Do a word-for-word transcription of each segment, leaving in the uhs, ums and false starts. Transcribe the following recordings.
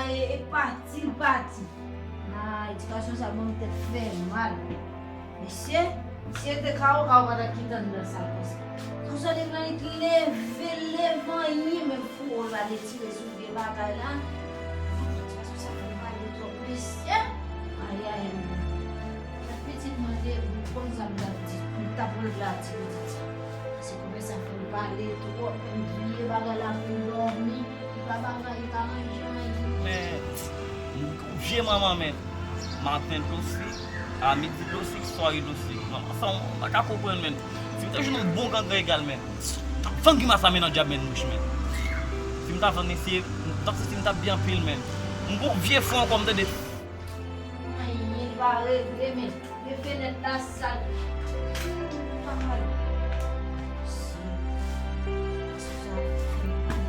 E, e pati l pati. Ah, edikasyon sa ban m tèt fè mal. Mesye, si se te ka ou, ka ou pa t ap kite anndan sal konsa. Konsa te pran li leve, leve anyen, men fou, ou pa te tire sou vye bagay la. Edikasyon sa fè m pale twòp, mesye. Ayayay. Lè pitit mwen te, m konn sa m t ap di, m t ap regle ak ti pitit sa. Se koupe sa fè m pale twòp, m bliye bagay la pou m dòmi, li pa bagay, li pa manje anyen. Men, m gon vye manman, men. Maten dlo sik, a midi dlo sik, sware dlo sik. Manman sa, m pa ka konprann, men. Si m te jwenn yon bon gangren egal, men. M t ap vann grimas la, men nan dyab, men, mouch, men. Si m ta vann li, se, m t ap santi m t ap byen anpil, men. M gon vye fon ankò, m tande. Anyen pa regle, men. Men fenèt la sal. Tou pa mal. Si. Sa fè mal.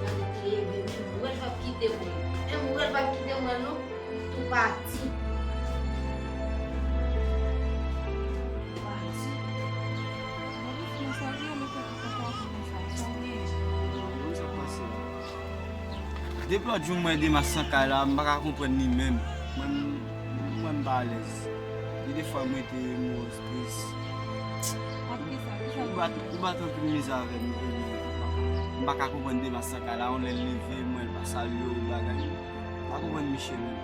Gade te leve, men mwen p ap kite mwen. Men mwen p ap kite mwen non. Tou pati. Tou pati. Mwen sa gen, mwen fè tout sa konsa. Sa w gen? Mwen sa pase. Depi lòt jou m wè Demas nan kay la, m pa ka konprann li menm. Mwen, m, mwen m pa alèz. Gen de fwa m rete, m wè w tris. Ak kisa? Kisa? Ou bat, ou bat anpil mizè avè m, m pa ka konprann Demas nan kay la, yon lè l leve, m wè l pa salye w, bagay. M pa konprann Miche menm.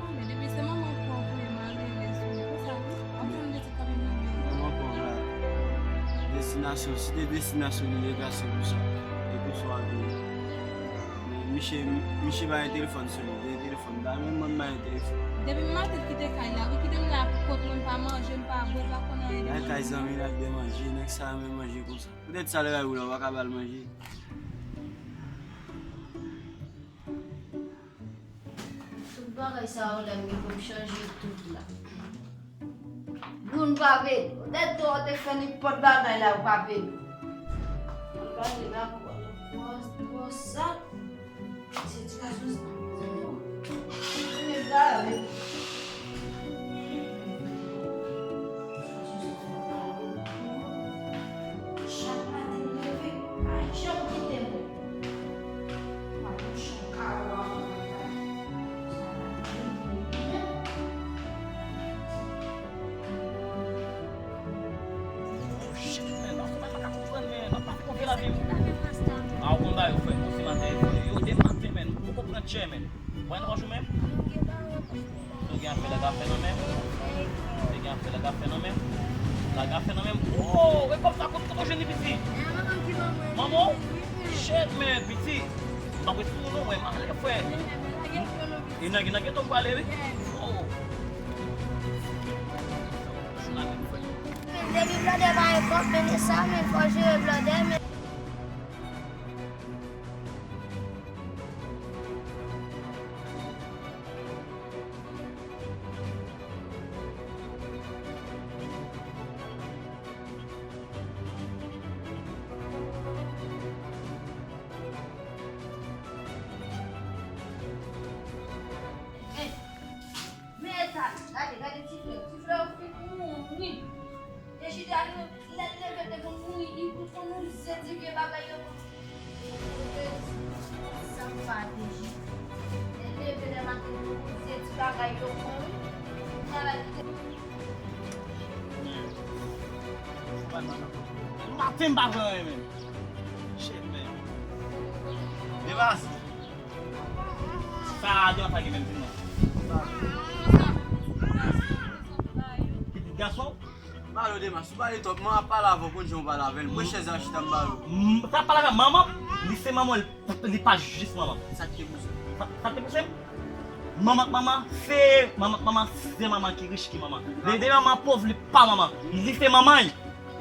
Ah, men depi se manman w ki voye malerèz wi, konsa wi. W ap jwenn de ti kòb imilye. Manman pòv la. Destinasyon, si te destinasyon li, li te trase pou sa. E pou sa w ap vini. Men Miche, Miche pa gen telefòn sou li, li gen telefòn la, men mwen m pa gen telefòn. Depi m maten kite kay la, wi, kite m la pou kont mwen, m pa manje, m pa bwè, m pa konn anyen de manje. Al kay zanmi l al gen manje, nèg sa renmen manje konsa. Poutèt sa l ray ou la, ou pa ka ba l manje. Tout bagay sa yo la, m gen pou m chanje tout la. Youn pa vle. Poutèt ou te fè nenpòt bagay la, ou pa vle. Ou pa vle la, twò, twò, twò sal. Se edikasyon sa. Mwen gade. Chak maten m leve, pa janm kite m. M ap bouche yon kawo avè yon bagay. Sa pa gen menm. Oh, shit, man. Nan fè bagay m pa ka konprann, man. Nan pa konprann lavi m. Ah, ou konn bagay yo, frè m. Bon, se maten, yo, de maten, man. Ou poko pran tchè, man. Mwen nan jou menm. Ou gen afè lagafè nan men m. Ou gen afè lagafè nan men m. Lagafè nan men m. Oh, e kòb sa kot, kot ou jwenn li, piti? Manman w? Shit, man, piti. M pa prese pou ou non, mwen, m ale, frè. E nan, nan geto m prale, wi. Oh. Jou nan men m, frè. Depi blòdè pa gen kòb, men sa, men fò jere blòdè, men. Men, men eta l, gade, gade ti flè, ti flè yo fin mouri. Te chita li, lè l leve te gon mouri, li pou konn yon zye ti vye bagay yo. Sa m pa te chita. Lè l leve lè maten, li pou zye ti bagay yo pran, wi. Kounya la, li te Maten m pa pran anyen menm. Shit, man. Demas. Sa a, Demas pa gen menm ti non. Pitit gason? Malo Demas, ou pale twòp, man ap pale avè w, konn jan w pale avè l. Pran chèz la chita m pale w. M, sa pale avè manman, li se manman, li, li pa jis manman. Sa k te pouse w? Sa, sa k te pouse m? Manman k manman, se manman k manman, se manman ki rich ki manman. De, de manman pòv, li pa manman. Li se manman.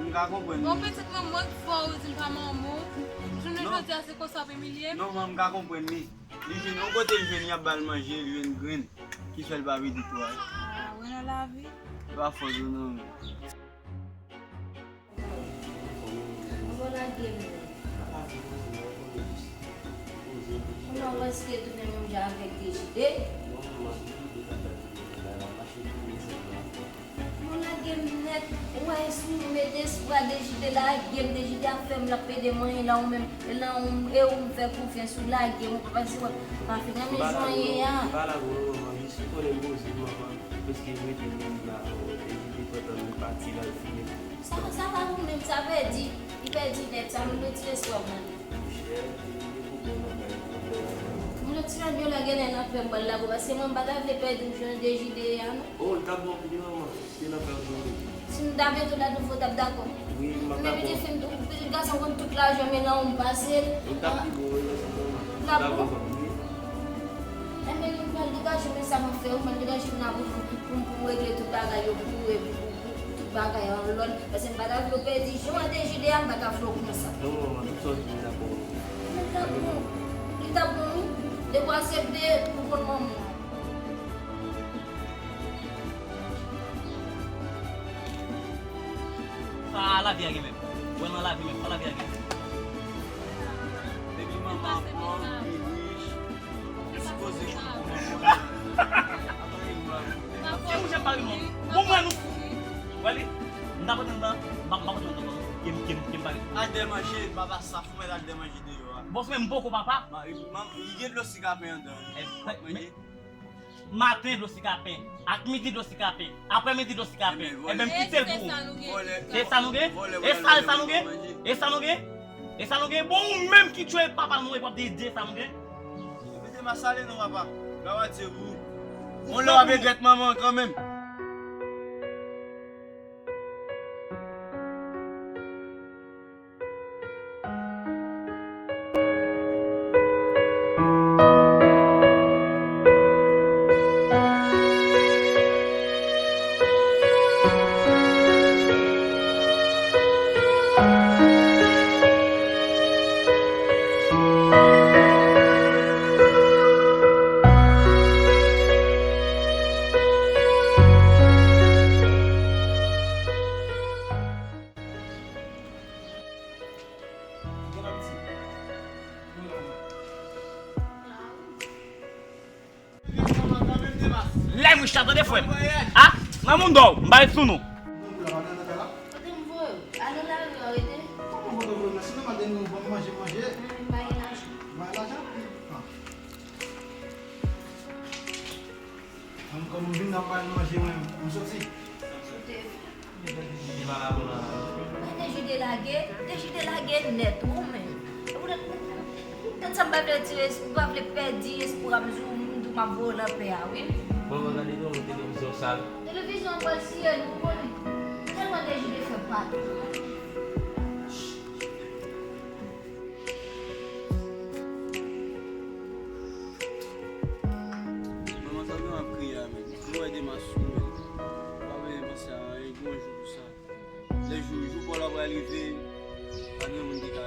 M ka konprann. Bon, pitit mwen, mwen k fè w di m pa manman w. Jounen jodi a, se konsa w ap imilye m? Non, man, m ka konprann li. Li jwenn yon kote, li jwenn y ap ba l manje, li jwenn grenn ki fè l pa piti kouraj. Ah, wè nan lavi. Se pa fòt ou non. Ou pa lage m. Kouman w panse ke tounen menm jan avèk Dejide? Ou lage m nèt. Ou wè, si w mete espwa Dejide lage m, Dejide ap fè m, l ap ede m anyen la, ou menm, e la, ou, e ou m fè konfyans, ou lage m, ou pa pase wè, pa fin renmen jan ye a. M pa la pou mwen, manman, jis ou konnen m poze, manman, paske m rete vin la, Dejide pantan m pati la, l fini. Sa, sa pa pou menm, sa pèdi, li pèdi nèt, sa m retire espwa m nan. Monchè, Dejide pou bon nan kay, nan kay. Monchè, ti radyo la genlè nan pè m pral lage w, paske mwen m pa ta vle pèdi w jan Dejide ye a, non. Oh, l t ap bon pou li, manman. Se nan pè w tonbe. Si m ta mete w la, nou fò w t ap dakò. Wi, m ap dakò. Men pitit fi m, pitit gason konn tout lajan men nan ou m pase l. M t ap pi bon, wi, paske m t ap bon, wi. Enben, nou pral degaje men sa m ap fè, ou pral degaje men nan pou, pou, pou m regle tout bagay yo, pou, pou, pou, pou tout bagay an lòd. Paske m pa ta vle w pèdi jan w te jide a, m pa ta vle w konsa. Non, manman, tout sa w di m dakò. Men t ap bon. Li t ap bon, wi. Depi w aksepte, ou konn manman. Sa lavi a gen menm. Wè nan lavi menm, sa lavi a gen. Depi manman pòv, li rich, li sipoze konn kòman manje. Ap anyen nou a. Ti mouche pa rimon. Bon, mwen nou fou. Wè li, m ta kontan nan, m pa, m pa kontan nan, ke m, ke m, ke m pa rimon. Al dè manje, papa sa fou, mèt al dè manje deyò a. Bon, se menm poko papa. Ma, ma, li gen dlo sikapen anndan. Eh, manje. Maten dlo sikapen, ak midi dlo sikapen, aprèmidi dlo sikapen. Enben, m kite l pou ou. Se sa nou gen? E sa, e sa nou gen? E sa nou gen? E sa nou gen? Bon, ou menm ki tchwe papa nou, e w ap di, di e sa nou gen? Mete mas ale non, papa. Glwa a Dye pou ou. Yon lè w ap regrèt manman kanmenm. Lè mwen chita tande frè m. A, nan moun dò, m pa ret sou nou. Kote m voye w? Al nan lari a rete. Kòman kote w voye m nan? Se nòmal de nou ban m manje, manje. Mwen pa gen lajan. Ba lajan? Kòm, kòm m vin nan bay manje, mwen, m soti. Li pa la pou la. Dejide lage, Dejide lage nèt, ou menm. Poutèt, poutèt sa m pa vle retire, m pa vle pèdi espwa m sou, m di w m ap voye w nan pè a, wi. Bon, mwen gade non, televizyon sal. Televizyon an pral siye nou, ou konnen. Tèlman Dejide fè pa. Manman, sa gen w ap kriye a, men. Nou wè Demas sou men. Pa bezwen panse a anyen, gen yon jou pou sa. Lè jou, jou pa w la pral rive, pa gen moun ki ka,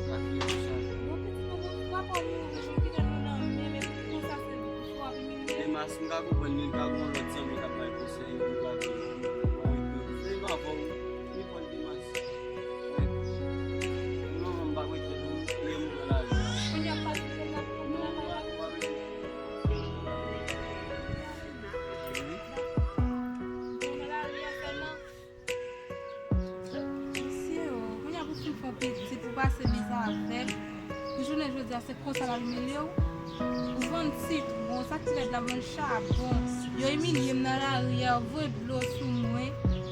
ka kriye pou sa. Bon, pitit mwen, papa w mouri, nou kite nou nan men, men konsa se pou w ap imilye. Demas, m ka konprann li, li ka gen yon lòt zanmi k ap bay konsèy, li pa vle. Menm avè w, li pran Demas. Kounye a pa di ke n ap pran la. Mesye, o, kounye a pou fin fè yon pitit, ou pase bizè avè l. Pou jounen jodi a, se konsa l al imilye w. Ou vann sitwon, sa ki rèd la vann chabon. Yo imilye m nan lari a, yo voye dlo sou mwen.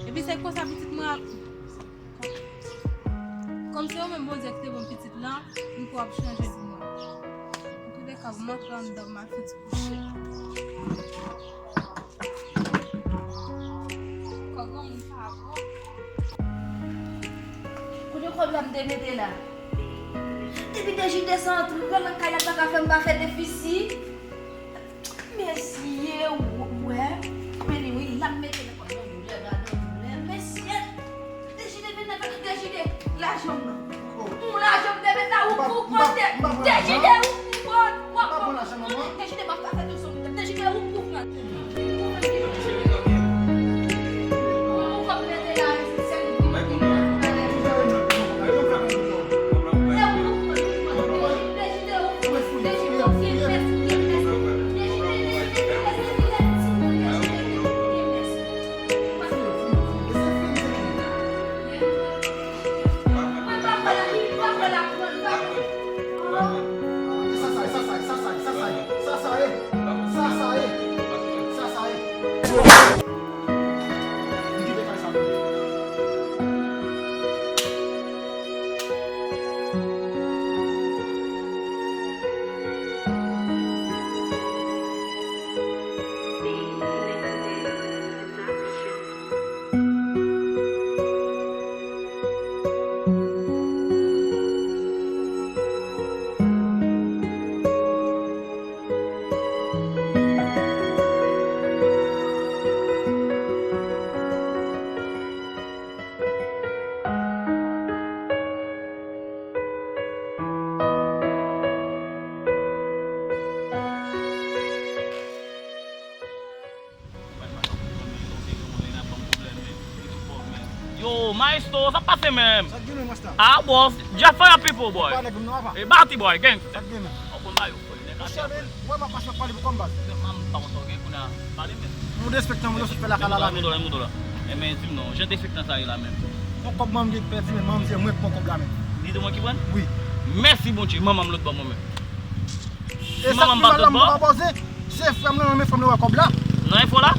Epi se konsa pitit mwen ap Kòm se ou menm Bondye ki te ban m pitit lan, m kwè w ap chanje pou mwen. Antouleka, m antre anndan, m al fè ti kouche. Kò granmoun pa bon. Kote kòb la m te mete la? Depi Dejide sa antre nan kay la, l pa ka fè m pa fè defisi. Mesye, w-, wè, men li wi, l ap mete nan kòb nan doulè, gadon doulè. Mesye, Dejide vin nan fè, Dejide, lajan m nan. Ou lajan m te met la, ou pou kote. Dejide, ou pou kote. W ap pran lajan manman. Dejide, m ap ka fè tout sa w vle. Dejide, ou pou pran. Ou p ap mete la, se li ki mete la. Dejide, ou, Dejide, ou fin mèt. Maestro, sa pase menm? Sa k gen menm, Rasta? Ah, boss, just for your people, boy. Pa nèg m nan, apa? E bati, boy, gangster. Sa k gen menm? Ou konn ba yo foli, nèg. Monchè, men, wè m ap mache, m ap pale pou kòm baz. Manman m pa konn sa w gen kounye a. Pale menm. Yon dezenfektan, mwen, yo sot fè lakay la, la, menm. Moudo la, moudo la. E men, di m non, jan dezenfektan sa ye la menm. Yon kòb manman m gen pèdi, men manman m se mwen k pran kòb la, menm. Li te mwen ki pran? Wi. Mèsi Bondye, manman m lòt bò mwen menm. E sa ki mal la, m pa poze. Se frè m nan, men frè m nan wè kòb la. Nan enfo la?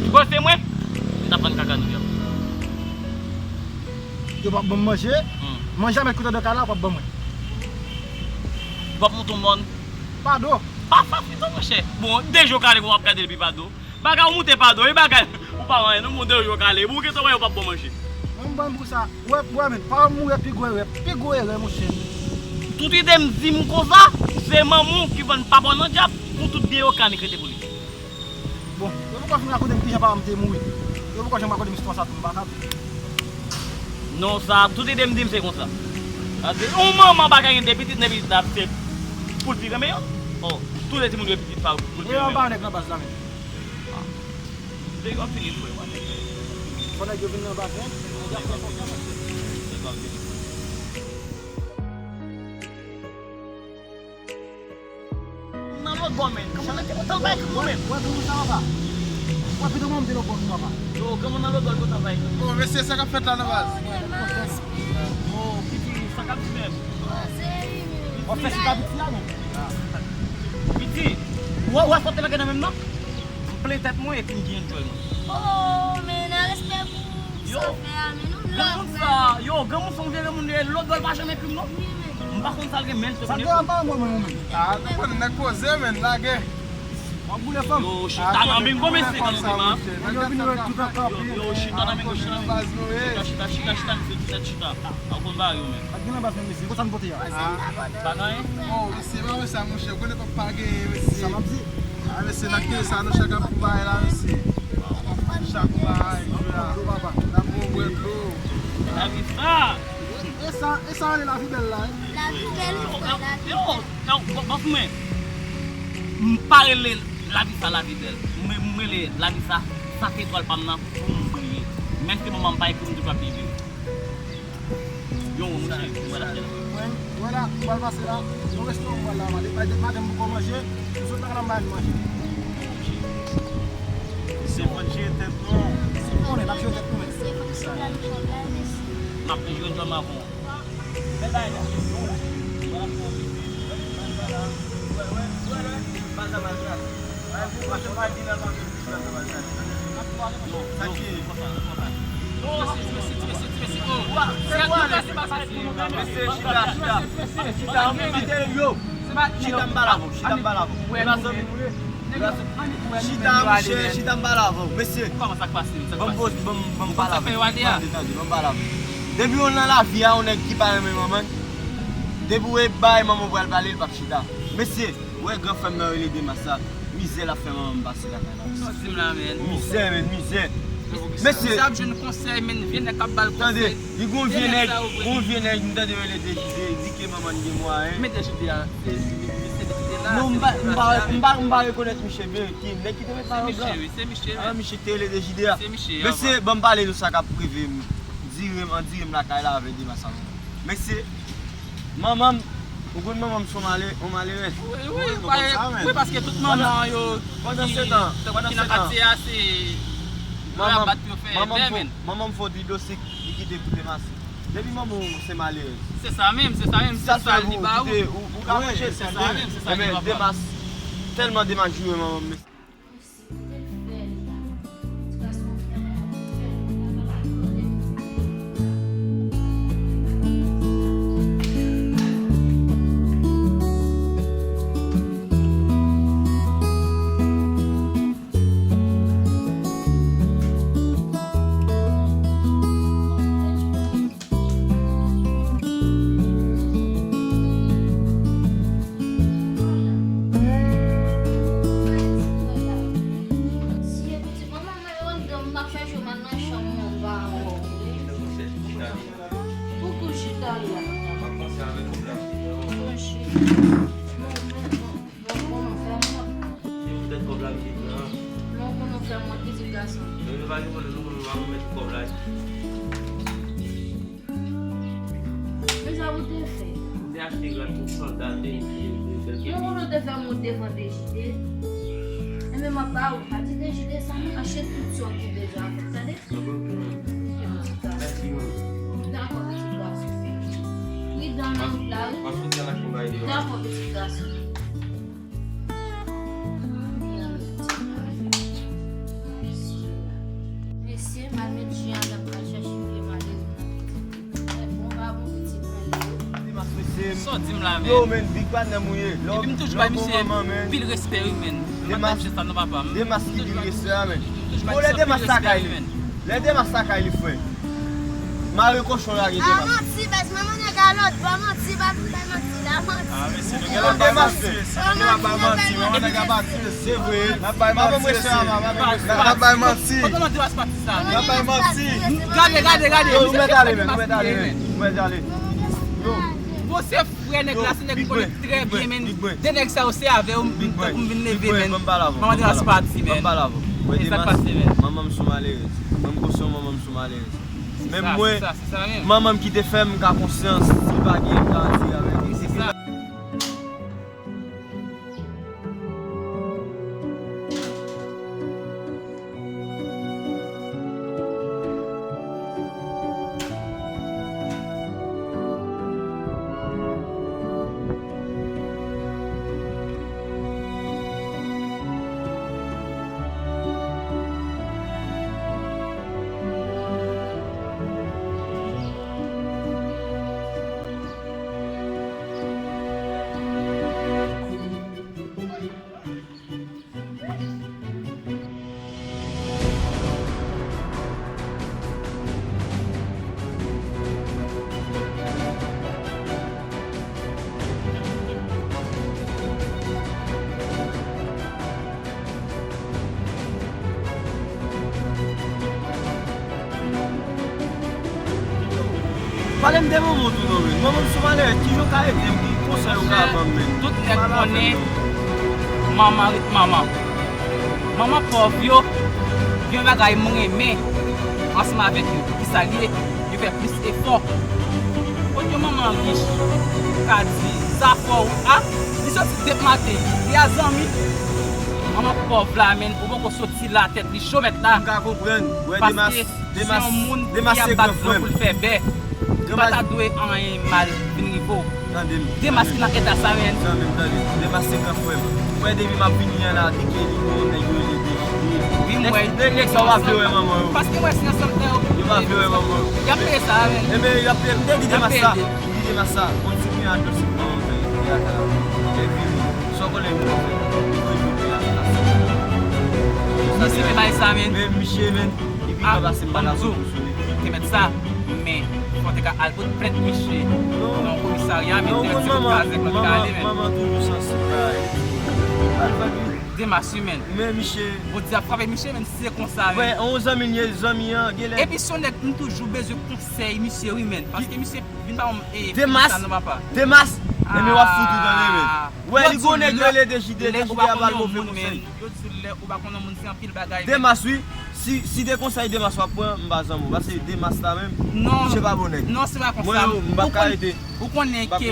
Ou panse mwen? M t ap vann kaka nou yo. Yo p ap ban m manje. Hmm. Manje a mèt koute de kay la, yo p ap ban mwen. Ou p ap monte yon mòn. Pa do. Pa fasil non, monchè. Bon, de jou kale, w ap gade depi pa do. Bagay ou moute pa do, e bagay ou pa wè anyen, non, moun de jou kale. Bon, gen tan wè yo p ap bon manje. Mwen, m ban pou sa. Wè, wè, men, pa mouri pi gwo erè, pi gwo erè, monchè. Tout ide m di m konsa, se manman w ki vann papa w nan dyab, pou tout byen yo ka nik rete pou li. Bon, yo poko fin rakonte m kijan papa m te mouri. Yo poko janm rakonte m istwa sa tou, m pa ka di. Non, sa, tout ide m di m se konsa. Paske yon manman pa ka gen de pitit, de pitit la, se pou l pi renmen yo. Oh, tout de timoun yo pitit pa pou l pi renmen yo. Nèg yo ap fini tou, wi, mwen. Fò nèg yo vin nan baz, wi. Nèg yo ap fini. Nan lòt bò, men. Kòman nan te kontan bay krim mwen menm? Wè, kòman sa va? Wè, pito mwen, m te lòt bò, sa va? Yo, kòman nan lòt bò, kontan bay krim? Bon, mesye, sa k ap fèt la nan baz? Oh, piti, sa k ap di menm? Wè, fè chita piti a, non? Piti, wè, wè, fò te lage nan menm nan? M plen tèt mwen epi m byen enjoy mwen. Oh, men nan respè pou sa w fè a, men nou love, sa, yo, granmoun se yon vye granmoun li ye, lòt bò l pa janm ekri m non. Wi, men. M pa konn sa l gen, men l te konn ekri m. Sa l gen anba mwen, mwen, mwen. Ah, nou konn nèg poze, men, lage. W ap boule fanm. Yo, chita nan men gwo mesye, nan men gwo mesye. Yo, yo, chita nan men gwo, chita nan men gwo. Chita, chita, chita, chita, mesye, tout tèt chita. A w konn bagay yo, men. Pa t gen nan baz, men, mesye. Konsa n pote a. Pa nan, hein? Oh, mesye, pa wè sa, monchè. Konnen pap pa genyen, mesye. Sa m ap di. Ah, mesye, nan kè sa, nou chak ap pou bagay la, mesye. Chak bagay, jwe a. N ap bon bwè dlo. Lavi sa. E, e sa, e sa rele lavi bèl la, hein? Lavi bèl, frè, lavi bèl. Yo, yo, bòs mwen. M pa rele lavi sa lavi bèl. Mwen, m rele lavi sa, sa se etwal pa m nan pou m briye. Menm si manman m pa ekri m, m toujou ap viv. Yo, monchè, mwen la. Mwen, mwen la, m pral pase la. Yon restoran m pral la, maten, maten, maten m poko manje. M sot lakay la, m pa jwenn manje. Se fò n jere tèt nou. Konnen, n ap jere tèt nou menm. N ap jere tèt nou avan. Bèl bagay, non. Wè, wè, wè, wè, wè, wè, wè, wè, wè, wè, wè, wè, wè, wè, wè, wè, wè, wè, Mesye, chita, chita. Chita, chita. Chita, m pa la avè w. Chita, m pa la avè w. E pa zanmi m ye. Chita, monchè, chita, m pa la avè w. Mesye, ban m poze, ban m, ban m pale avè w. Tande, tande, ban m pale avè w. Depi w nan lavi a, yon nèg ki pa renmen manman l, depi w e bay manman w pral pale, l p ap chita. Mesye, Ou wè gran frè m nan rele Demas la, mizè l ap fè manman m pase lakay la. Sa w di m la, menn? Mizè, menn, mizè. Mesye. Sa ap jwenn konsèy, menn, vye nèg k ap ba l konsèy. Tande, li gon vye nèg, gon vye nèg m tande rele Dejide, di ke manman l gen mwayen. Men Dejide a, se, se, se Dejide la. Non, m pa, m pa, m pa, m pa rekonèt misye byen, ki nèg ki te met mayo blan. Se misye, wi, se misye, wi. Ah, misye ki te rele Dejide a. Se misye a. Mesye, ban m pale nou sa k ap rive m. Dire m, an dire m lakay la avè Demas sa. Mesye, manman m, ou konn manman m se yon male-, yon malerèz. Wi, wi, wi, paske tout manman yo ki nan katye a, se rabat yo fè, men. Manman m fò di dosik, li kite pou Demas. Depi manman w se malerèz. Se sa menm, se sa menm, se sa li ba ou. Ou ka manje, se sa menm, se sa li ba ou. Demas, tèlman Demas joure manman m. Pou kou chita la. Monchè. Bon, bon, bon, fè m wont. Se poutèt kòb la misye pran. Bon, bon, bon, fè m wont, pitit gason. Yo, yo pa gen pwoblèm, nou konn nou pa remèt kòb la. Mwen konnen w te fè m wont devan D J D. Enben, m ap ba ou, pa di D J D sa non, achte tout sa w te bezwen avè l, tande? Dakò, pitit gason. Pridan nan wout la, wi. Dakò, pitit gason. Mesye, m al met jen an nan pral chèche vye malere nan pitit. Bon, pa bon pitit mwen li ye. Sa w di m la, men. Yo, men, Big Bad nan mouye. Epi m toujou bay misye pil respè, wi, men. M pa t bay misye sa non, papa. Demas ki pil respè a, men. Bon, lè Demas lakay li. Lè Demas lakay li, frè. Mare kochon lage Demas. A manti, baz, manman nèg a lòt bò, manti, baz, bay manti la, manti. Ah, mesye, nou gen la bay manti. Mesye, nou gen la bay manti. Manman nèg a bati, se vre. N ap bay manti, mesye. N ap bay manti. Pandan nou di baz pati sa. N ap bay manti. Gade, gade, gade. Yo, nou mèt ale, men, nou mèt ale, men. Nou mèt ale. Yo. Bon, se frè nèg la, se nèg m konnen trè byen, men. De nèg sa yo, se avè yo m, m, m vin leve, men. Manman Demas pati, men. E sa k pase, men? Manman m sou malerèz. Mwen m konsyan manman m sou malerèz. Menm mwen, manman m ki te fè m ka konsyans, si l pa genyen, m ka antre avè l. Se sa. Pale m de manman w tou non, men. Manman m sou malè, kijan w ka ede m, ki konsèy ou ka ban m, men? Tout nèg konnen manman ret manman. Manman pòv yo, gen yon bagay m renmen ansanm avèk yo. Kisa l ye? Yo fè plis efò. Kot yon manman rich ka di zafè w a, li soti depi maten, li a zanmi. Manman pòv la, men, ou poko soti la, tèt li cho mèt la. M ka konprann. Wè, Demas, Demas, Demas se gran frè m. Li pa ta dwe anyen mal vin rive w. Tande m. Demas ki nan eta sa, men. Tande m, tande m. Demas se gran frè m. Ou wè depi m ap vini an la, di ke li gon nèg yo rele D J D. Wi, m wè. Nèg, nèg sa yo pa vle wè manman yo. Paske m wè se ansanm nan yo. Yo pa vle wè manman yo. Y ap peye sa, men. Enben, y ap peye. M te di Demas sa. M di Demas sa. Kontinye adrese manman mwen. Epi, sa w konnen nou fè. Misye te bay sa, men. Men misye, men. Epi, pa pase m pa la pou sou li. Te mèt sa. Men, fò w te ka al pote plent misye nan komisarya, men te di w kraze k lòt ka ale, men. Manman toujou sansib la. Demas, wi, men. Men misye. Bondye ap frape misye, men, si se konsa, men. Wè, yon zanmi l ye, zanmi an, genlè. Epi se yon nèg m toujou bezwen konsèy misye, wi, men. Paske misye vin pa yon, e, Demas, sa non, papa. Demas, enben w ap fout ou tande, men. Wè, li gon nèg rele D J D, D J D ap ba l move konsèy. Yo di w lè ou pa konn yon moun, se anpil bagay, men. Demas, wi. Si, si de konsèy Demas w ap pran, m pa zanmi w. Paske Demas la menm, misye pa bon nèg. Non, se pa konsa. Mwen, m p ap ka rete. Ou konnen ke m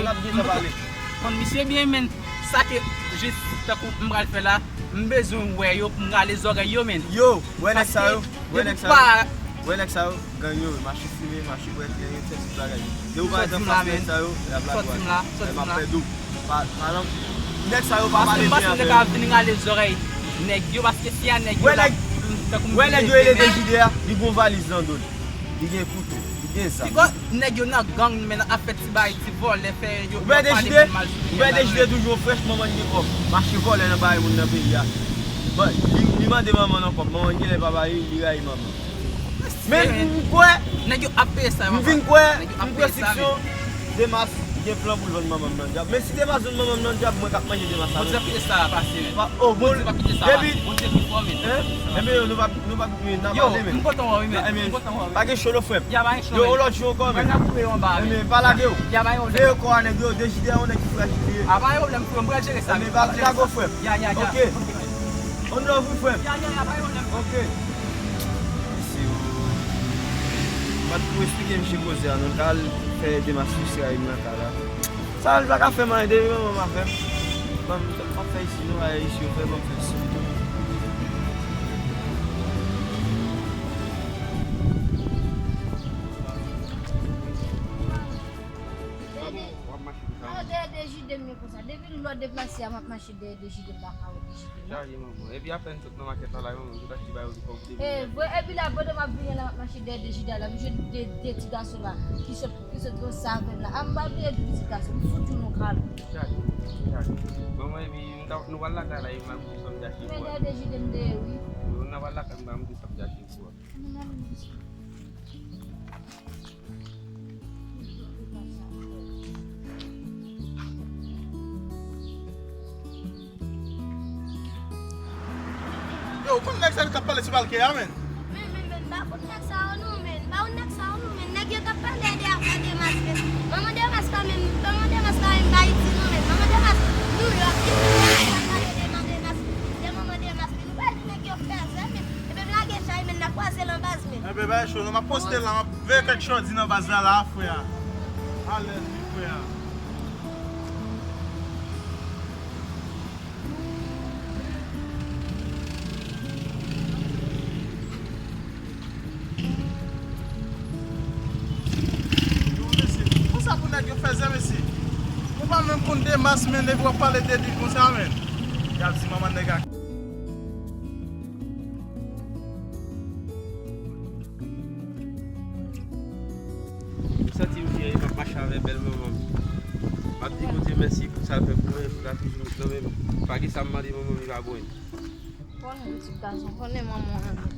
konn misye byen, men sa ke jis tankou m pral fè la, m bezwen wè yo pou m rale zòrèy yo, men. Yo, wè nèg sa yo, wè nèg sa yo. Wè nèg sa yo, gang yo, mache fimen, mache bwè, gang yo, fè tout bagay. Depi w pa ret anfas nèg sa yo, y ap lage w atè. M ap pèdi w. Pa, pa nan, nèg sa yo pa pale byen avè yo. Paske m panse m te ka vin rale zòrèy nèg yo, paske si a nèg yo la, tankou m vin leve men. Wè nèg yo rele D J D a, li gon valiz nan do l. Li gen kouto, li gen zam. Piga nèg yo nan gang, men ap fè ti bagay, ti vòlè, fè yo, yo ap pale moun mal sou tè. Ou wè D J D toujou frèch, manman l gen kòb. Mache vòlè nan bagay moun nan peyi a. Bon, li, li mande manman l yon kòb, manman l genlè pa ba li, li rayi manman l. Men m kwè, nèg yo ap peye sa, m vin kwè, m kwè fiksyon Demas gen plan pou l vann manman m nan dyab. Men si Demas vann manman m nan dyab, mwen k ap manje Demas la. Bondye p ap kite sa pase, men. Pa, oh, Bondye p ap kite sa pase. Bondye pi fò, men. Hein? Enben, yo, nou p ap, nou p ap, men, n ap ale, men. Yo, m kontan wè w, wi, men. M kontan wè w, wi. Pa gen cho non, frè m. Ya, pa gen cho, men. Yo, yon lòt jou ankò, men. Mwen ka koupe yon ba, men. Enben, pa lage w. Ya, pa gen pwoblèm. Veye kò a nèg yo, D J D a yon nèg ki frajil li ye. A, pa gen pwoblèm, frè m, pral jere sa, men. Enben, pa lage w, frè m. Ya, ya, ya. Ok. One love, wi, frè m. Ya, ya, ya, pa gen pwoblèm. Ok. Mesye, yo. M pa t pou eksplike misye koze a, non. L ka al fè Demas sou Israel nan ka la. Sa l pa ka fè m anyen depi manman m avè m. Ban m, m ap fè isi, non, bagay isi yo fè, ban m fè isi. Sa bon, w ap mache konsa. Sa yo dèyè Dejide m ye konsa. Depi lè w deplase a, m ap mache dèyè Dejide m, pa ka wè Dejide m. Chaje, manman. Epi apèn sot nan makèt la, la, manman, m te achte ba yo de kòb de. E vre, epi la, pandan m ap vini la, m ap mache dèyè Dejide a la, m jwenn de, de ti gason la, ki sot, ki sot konsa avè m la. A, m pa bliye di pitit gason, m fout ou nan kal. Chaje, chaje. Manman, epi m ta, nou pral lakay la, epi m ap di sa m te achte pou ou. Men dèyè Dejide m dèyè, wi. Nou pral lakay, m ap di sa m te achte pou ou. Ann al, Yo, ou konn nèg sa yo k ap pale sou palkè a, menn? Men, men, men, m pa konn nèg sa yo non, menn. M pa konn nèg sa yo non, menn. Nèg yo t ap pale de afè Demas, menn. Manman Demas pa menm, manman Demas pa menm Ayiti non, menn. Manman Demas Nouyòk, li menm ap pale de manman Demas, de manman Demas, menn. Ou pa di nèg yo fè zè, menn. Epi m lage chay, menn, n ap kwaze l anba. Enben, bay cho, non, m ap poste l la, m ap veye kèk chòdi nan baz la, la, frè a. Alèz, wi, frè a. Yo, mesye, konsa pou nèg yo fè zè, mesye. Ou pa menm konn Demas, menn, epi w ap pale de li konsa, menn. Y ap di manman nèg a. M santi m byen, m ap mache avè bèl manman m. M ap di Bondye mèsi pou sa l fè pou mwen, pou l toujou nan men m. Pa gen sa m mande manman m, li pa ban mwen. Konnen pitit gason, konnen manman w renmen.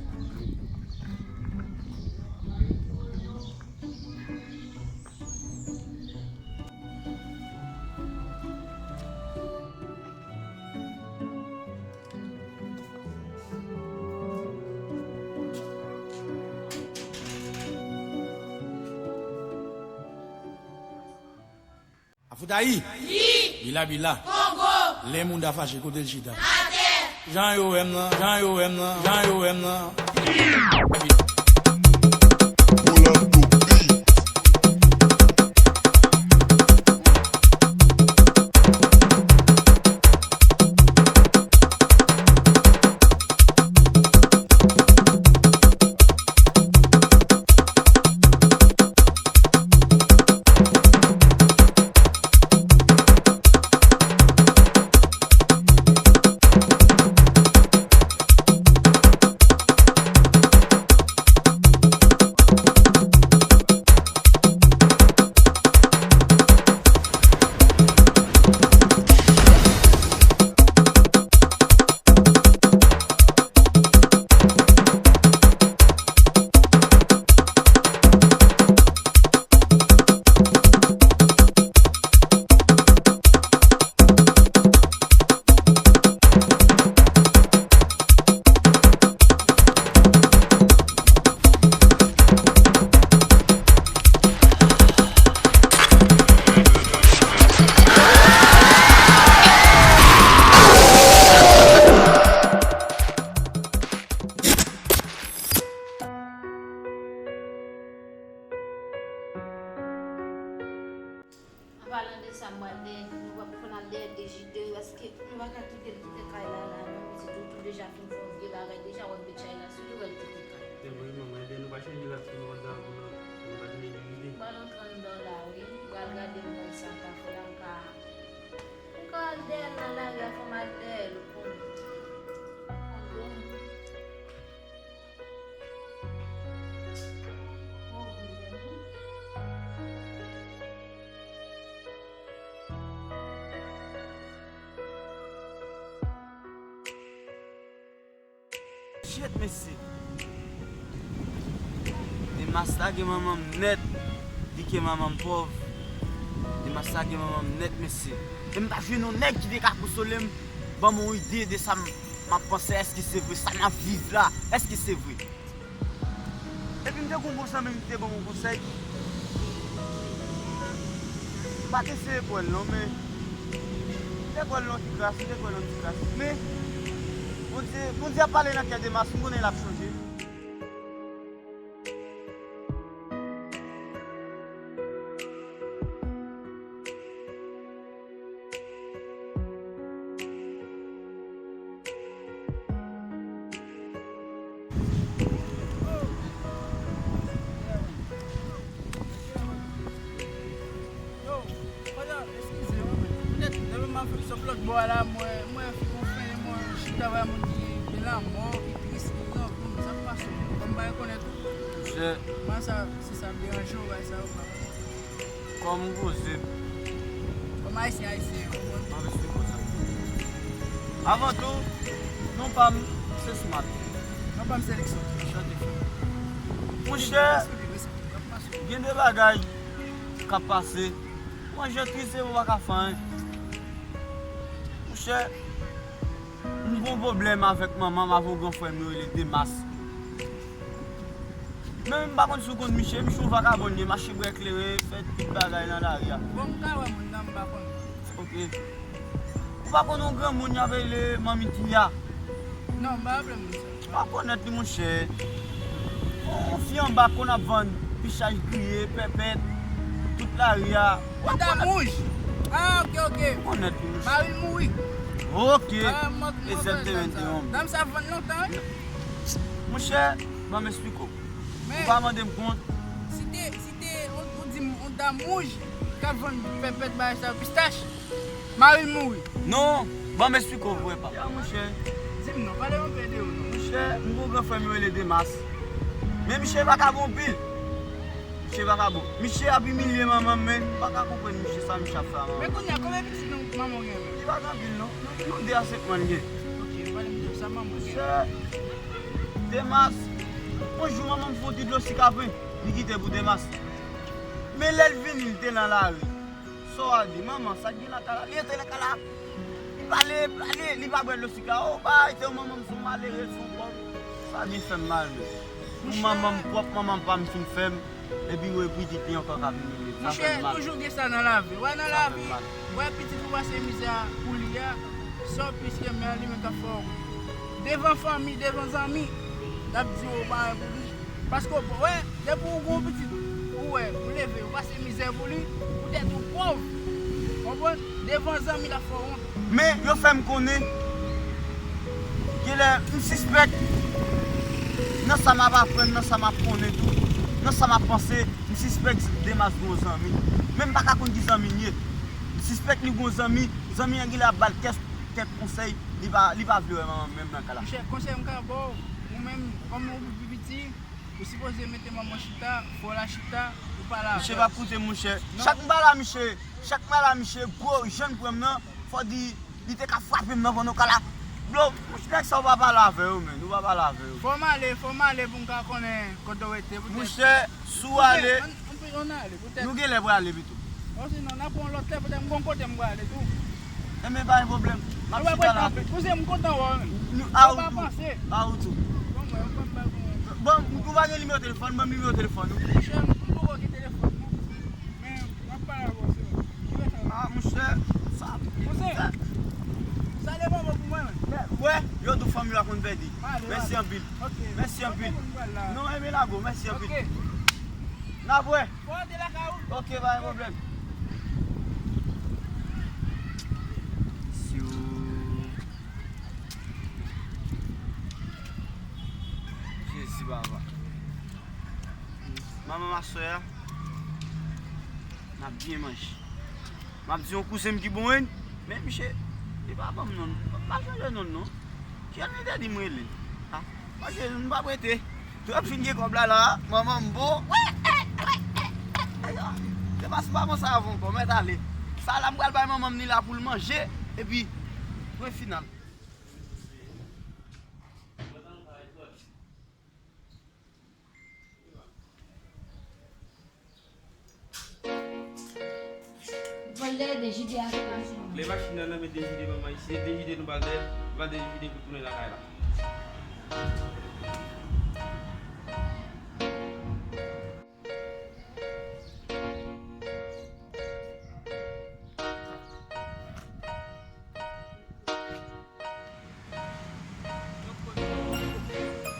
Afoutayi! Wi! Bila bila! Kongo! Lè moun ta fache, kote l chita? Atè! Jan yo wè m nan, jan yo wè m nan, jan yo wè m nan. Rolando Beat. An palan de sa, m pral dèyè, nou pap fè n al dèyè D J de, paske nou pa ka kite l kite kay la, la, non, pitit ou tou deja fin fè yon vye bagay, deja w ap met chay la sou li, w al kite kay. Se vre, manman, ebyen nou pa chanje la, si nou pa ta pou nou, nou pa chanje de lide. M pral antre anndan la, wi, m pral gade m wè sa ka fè la, m ka, m ka al dèyè l nan lari a, fò m al dèyè l, pou m, pou m. Shit, mesye. Demas lage manman m nèt. Li ke manman m pòv. Demas lage manman m nèt, mesye. E m pa jwenn yon nèg ki te ka konsole m, ban m yon ide de sa m, m ap panse. Èske se vre sa n ap viv la? Èske se vre? Epi m te gen yon bon zanmi m ki te ban m yon konsèy. M pa t eseye pran l non, men m te pran l nan ti kras, m te pran l nan ti kras. Men, Bondye, Bondye ap pale nan kè Demas, m konnen l ap chanje. Vwala, mwen, mwen, fi konfrè mwen, chita bay moun ki gen lanmò, ki tris, ki grangou, sa k pase? Kòm pa rekonèt ou. Monchè. Mwen sa, si sa ap deranje w, bay sa yo pa. Kòm ou poze m. Kòm Ayisyen, Ayisyen, ou konn. Mwen, se konsa. Avan tou, non pa m, se Smart. Non pa m, se Luxon. Anchante, frè. Monchè, gen de bagay k ap pase. Mwen, jan tris, se ou pa ka fè anyen. Monchè, m gon pwoblèm avèk manman m, avèk yon gran frè m yo rele Demas. Men m pa konn si w konn Miche, Miche yon vakabon li ye, mache bwè kleren, fè tout bagay nan lari a. Bon, m ka wè moun nan, m pa konn. Ok. Ou pa konn yon granmoun y ap rele Manmi Tiya? Non, m pa raple m de sa. Ou pa konèt li, monchè. Yon fi anba konn ap vann pichaj griye, pèpèt, tout lari a. Ou pa konèt. Dam wouj. Ah, ok, ok. Ou konèt li, monchè. Mari l mouri. Ok. Ah, mwen, mwen konn dam sa. Dam sa vann lontan, wi. Monchè, ban m esplike w. Ou pa mande m kont. Si te, si te, ou, ou di m, yon dam wouj k ap vann pèpèt bagay sa yo, pistach. Mari l mouri. Non, ban m esplike w vre, papa. Ya, monchè. Di m non, pale yon pe de ou non. Monchè, m gon gran frè m yo rele Demas. Men misye vakabon anpil. Misye vakabon. Misye ap imilye manman m, men m pa ka konprann misye, sa misye ap fè a manman m. Men kounye a, konbyen pitit nou manman w gen menm? Li pa gen anpil non. Nou, nou de a sèlman l gen. Ok, pale m de sa manman w gen. Monchè, Demas, yon jou manman m fè yon ti dlo sik avè m, li kite pou Demas. Men lè l vini, li te nan lari. Sa w a di, manman, sa k gen lakay la? Li rete lakay la. Li pale, pale, li pa bwè dlo sik la. O bay, te manman m se yon malere, se yon pòv. Sa byen fè m mal, men. Pou manman m pwòp, manman m pa m fin fè m. Epi wè pitit li ankò k ap imilye. Sa fè m mal. Monchè, toujou gen sa nan lavi. Wè nan lavi, wè pitit ou pase mizè pou li a, sa w plis renmen an, li menm k ap fè w. Devan fanmi, devan zanmi, l ap di w bagay pou li. Paske w wè, depi w gon pitit, ou wè, ou leve, ou pase mizè pou li, poutèt ou pòv. Konprann? Devan zanmi, l ap fè w wont. Men, yo fè m konnen, genlè, m sispèk, nan sa m ap aprann, nan sa m ap konnen tou, nan sa m ap panse, m sispèk Demas gon zanmi. Men m pa ka konn ki zanmi l ye. M sispèk li gon zanmi, zanmi an genlè ap ba l kèk, kèk konsèy, li pa, li pa vle wè manman m menm nan ka la. Monchè, konsèy m ka ba w, ou menm, kòm ou pi piti, ou sipoze mete manman w chita, fò w la chita, ou pale avè l. Misye p ap koute m, monchè. Non. Chak m pale a misye, chak m pale a misye, gwo jan l pran m nan, fò di, li te ka frape m nan pandan w ka la. Blo, monchè, nèg sa yo pa pale avè yo, menn, ou pa pale avè yo. Fò m ale, fò m ale pou m ka konnen kote w rete, poutèt. Monchè, si w ale, nou genlè prale pito. Osinon, n a pran yon lòt lè, poutèt m gon kote m prale tou. Enben, pa gen pwoblèm. M ap chita la. Kouzen, m kontan wè w, menn. A ou tou. A ou tou. Bon, mwen, mwen, mwen, mwen. Bon, ou pa gen nimewo telefòn, ban m nimewo telefòn ou. Monchè, m poko gen telefòn, non. Men, m ap pale avè w, se vre. Ki lè sa? Ah, monchè, sa. Kouzen, sa de moman pou mwen, menn. Wè, yo di w fanmi yo a konn pèdi. Mèsi anpil. Ok. Mèsi anpil. Non, enben lago, mèsi anpil. Ok. N ap wè. Fò w te lakay ou. Ok, pa gen pwoblèm. Syo. Jezi, papa. Manman m aswè a, n ap byen manje. M ap di yon kouzen m ki bon, wi. Men misye, li pa ban m non. M pa chanje non l non. Kiyès li te di m rele? Ha? Manje, m p ap rete. Tout ap fin gen kòb la la, manman m bon. Wè, wè, wè, wè, wè. Demas pa konsa avan ankò, mèt ale. Sa la m pral bay manman m li la pou l manje, epi pwen final. Pral dèyè Dejide a, se pa machin. Lè machin nan nan men Dejide, manman isi, Dejide nou pral dèyè, nou pral dèyè Dejide pou tounen lakay la.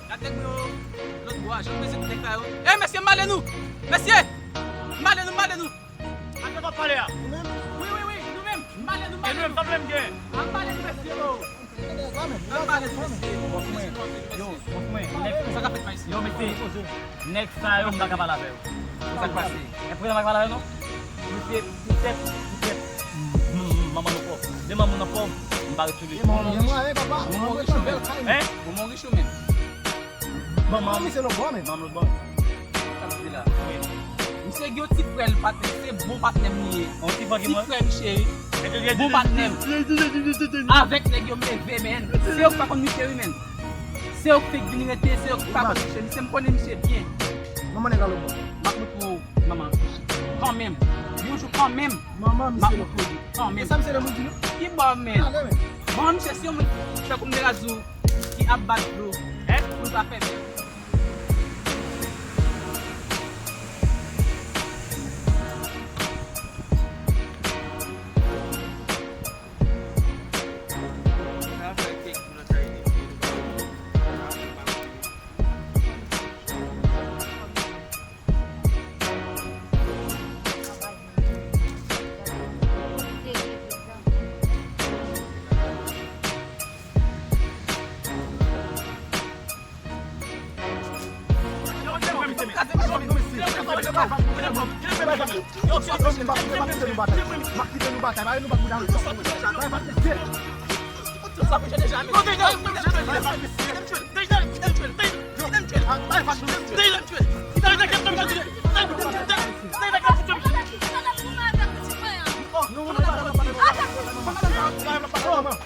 Gad nèg mwen yo, lòt bò a, jan mezye nèg sa yo. Ey, mesye, m ale nou! Mesye! M ale nou, m ale nou! A de w ap pale a? Wi, wi, wi, nou menm, m ale nou, m ale nou! E nou menm, sa pwoblèm gen? A, m ale nou, mesye, o! M ale nou, mesye! Yo, mesye, nèg sa k ap fèt la isi? Yo, mesye, nèg sa yo, m pa ka pale avè yo. Sa k pase? E pou yo pa ka pale avè yo, non? Mesye, poutèt, poutèt, m, m, manman nou pwòp. Tèlman moun anfòm, m pa ret sou li. Manman w byen mwayen, papa. Manman w rich ou menm? Hein? Manman w rich ou menm? Manman misye lòtbò menm. Manman lòtbò. Sa m di la. Misye gen yon ti frè l, patnè, se bon patnè m li ye. Yon ti frè ki mwen? Ti frè misye, wi. Bon patnè m. Avèk nèg yo m leve, menn. Se yo k pa konn misye, wi, menn. Se yo k fèk vin rete, se yo k pa konn misye. Misye, m konnen misye byen. Manman nèg la lòtbò. M ap montre w manman. Kanmenm. Yon jou kanmenm. Manman misye lòtbò. M ap montre w li kanmenm. E sa misye lòtbò di nou? Ki bò, menn? Ale, menn. Manman misye, se yon moun ki fè kòm de razou, ki ap bat dlo. Hein? Pou l pa fè bèl.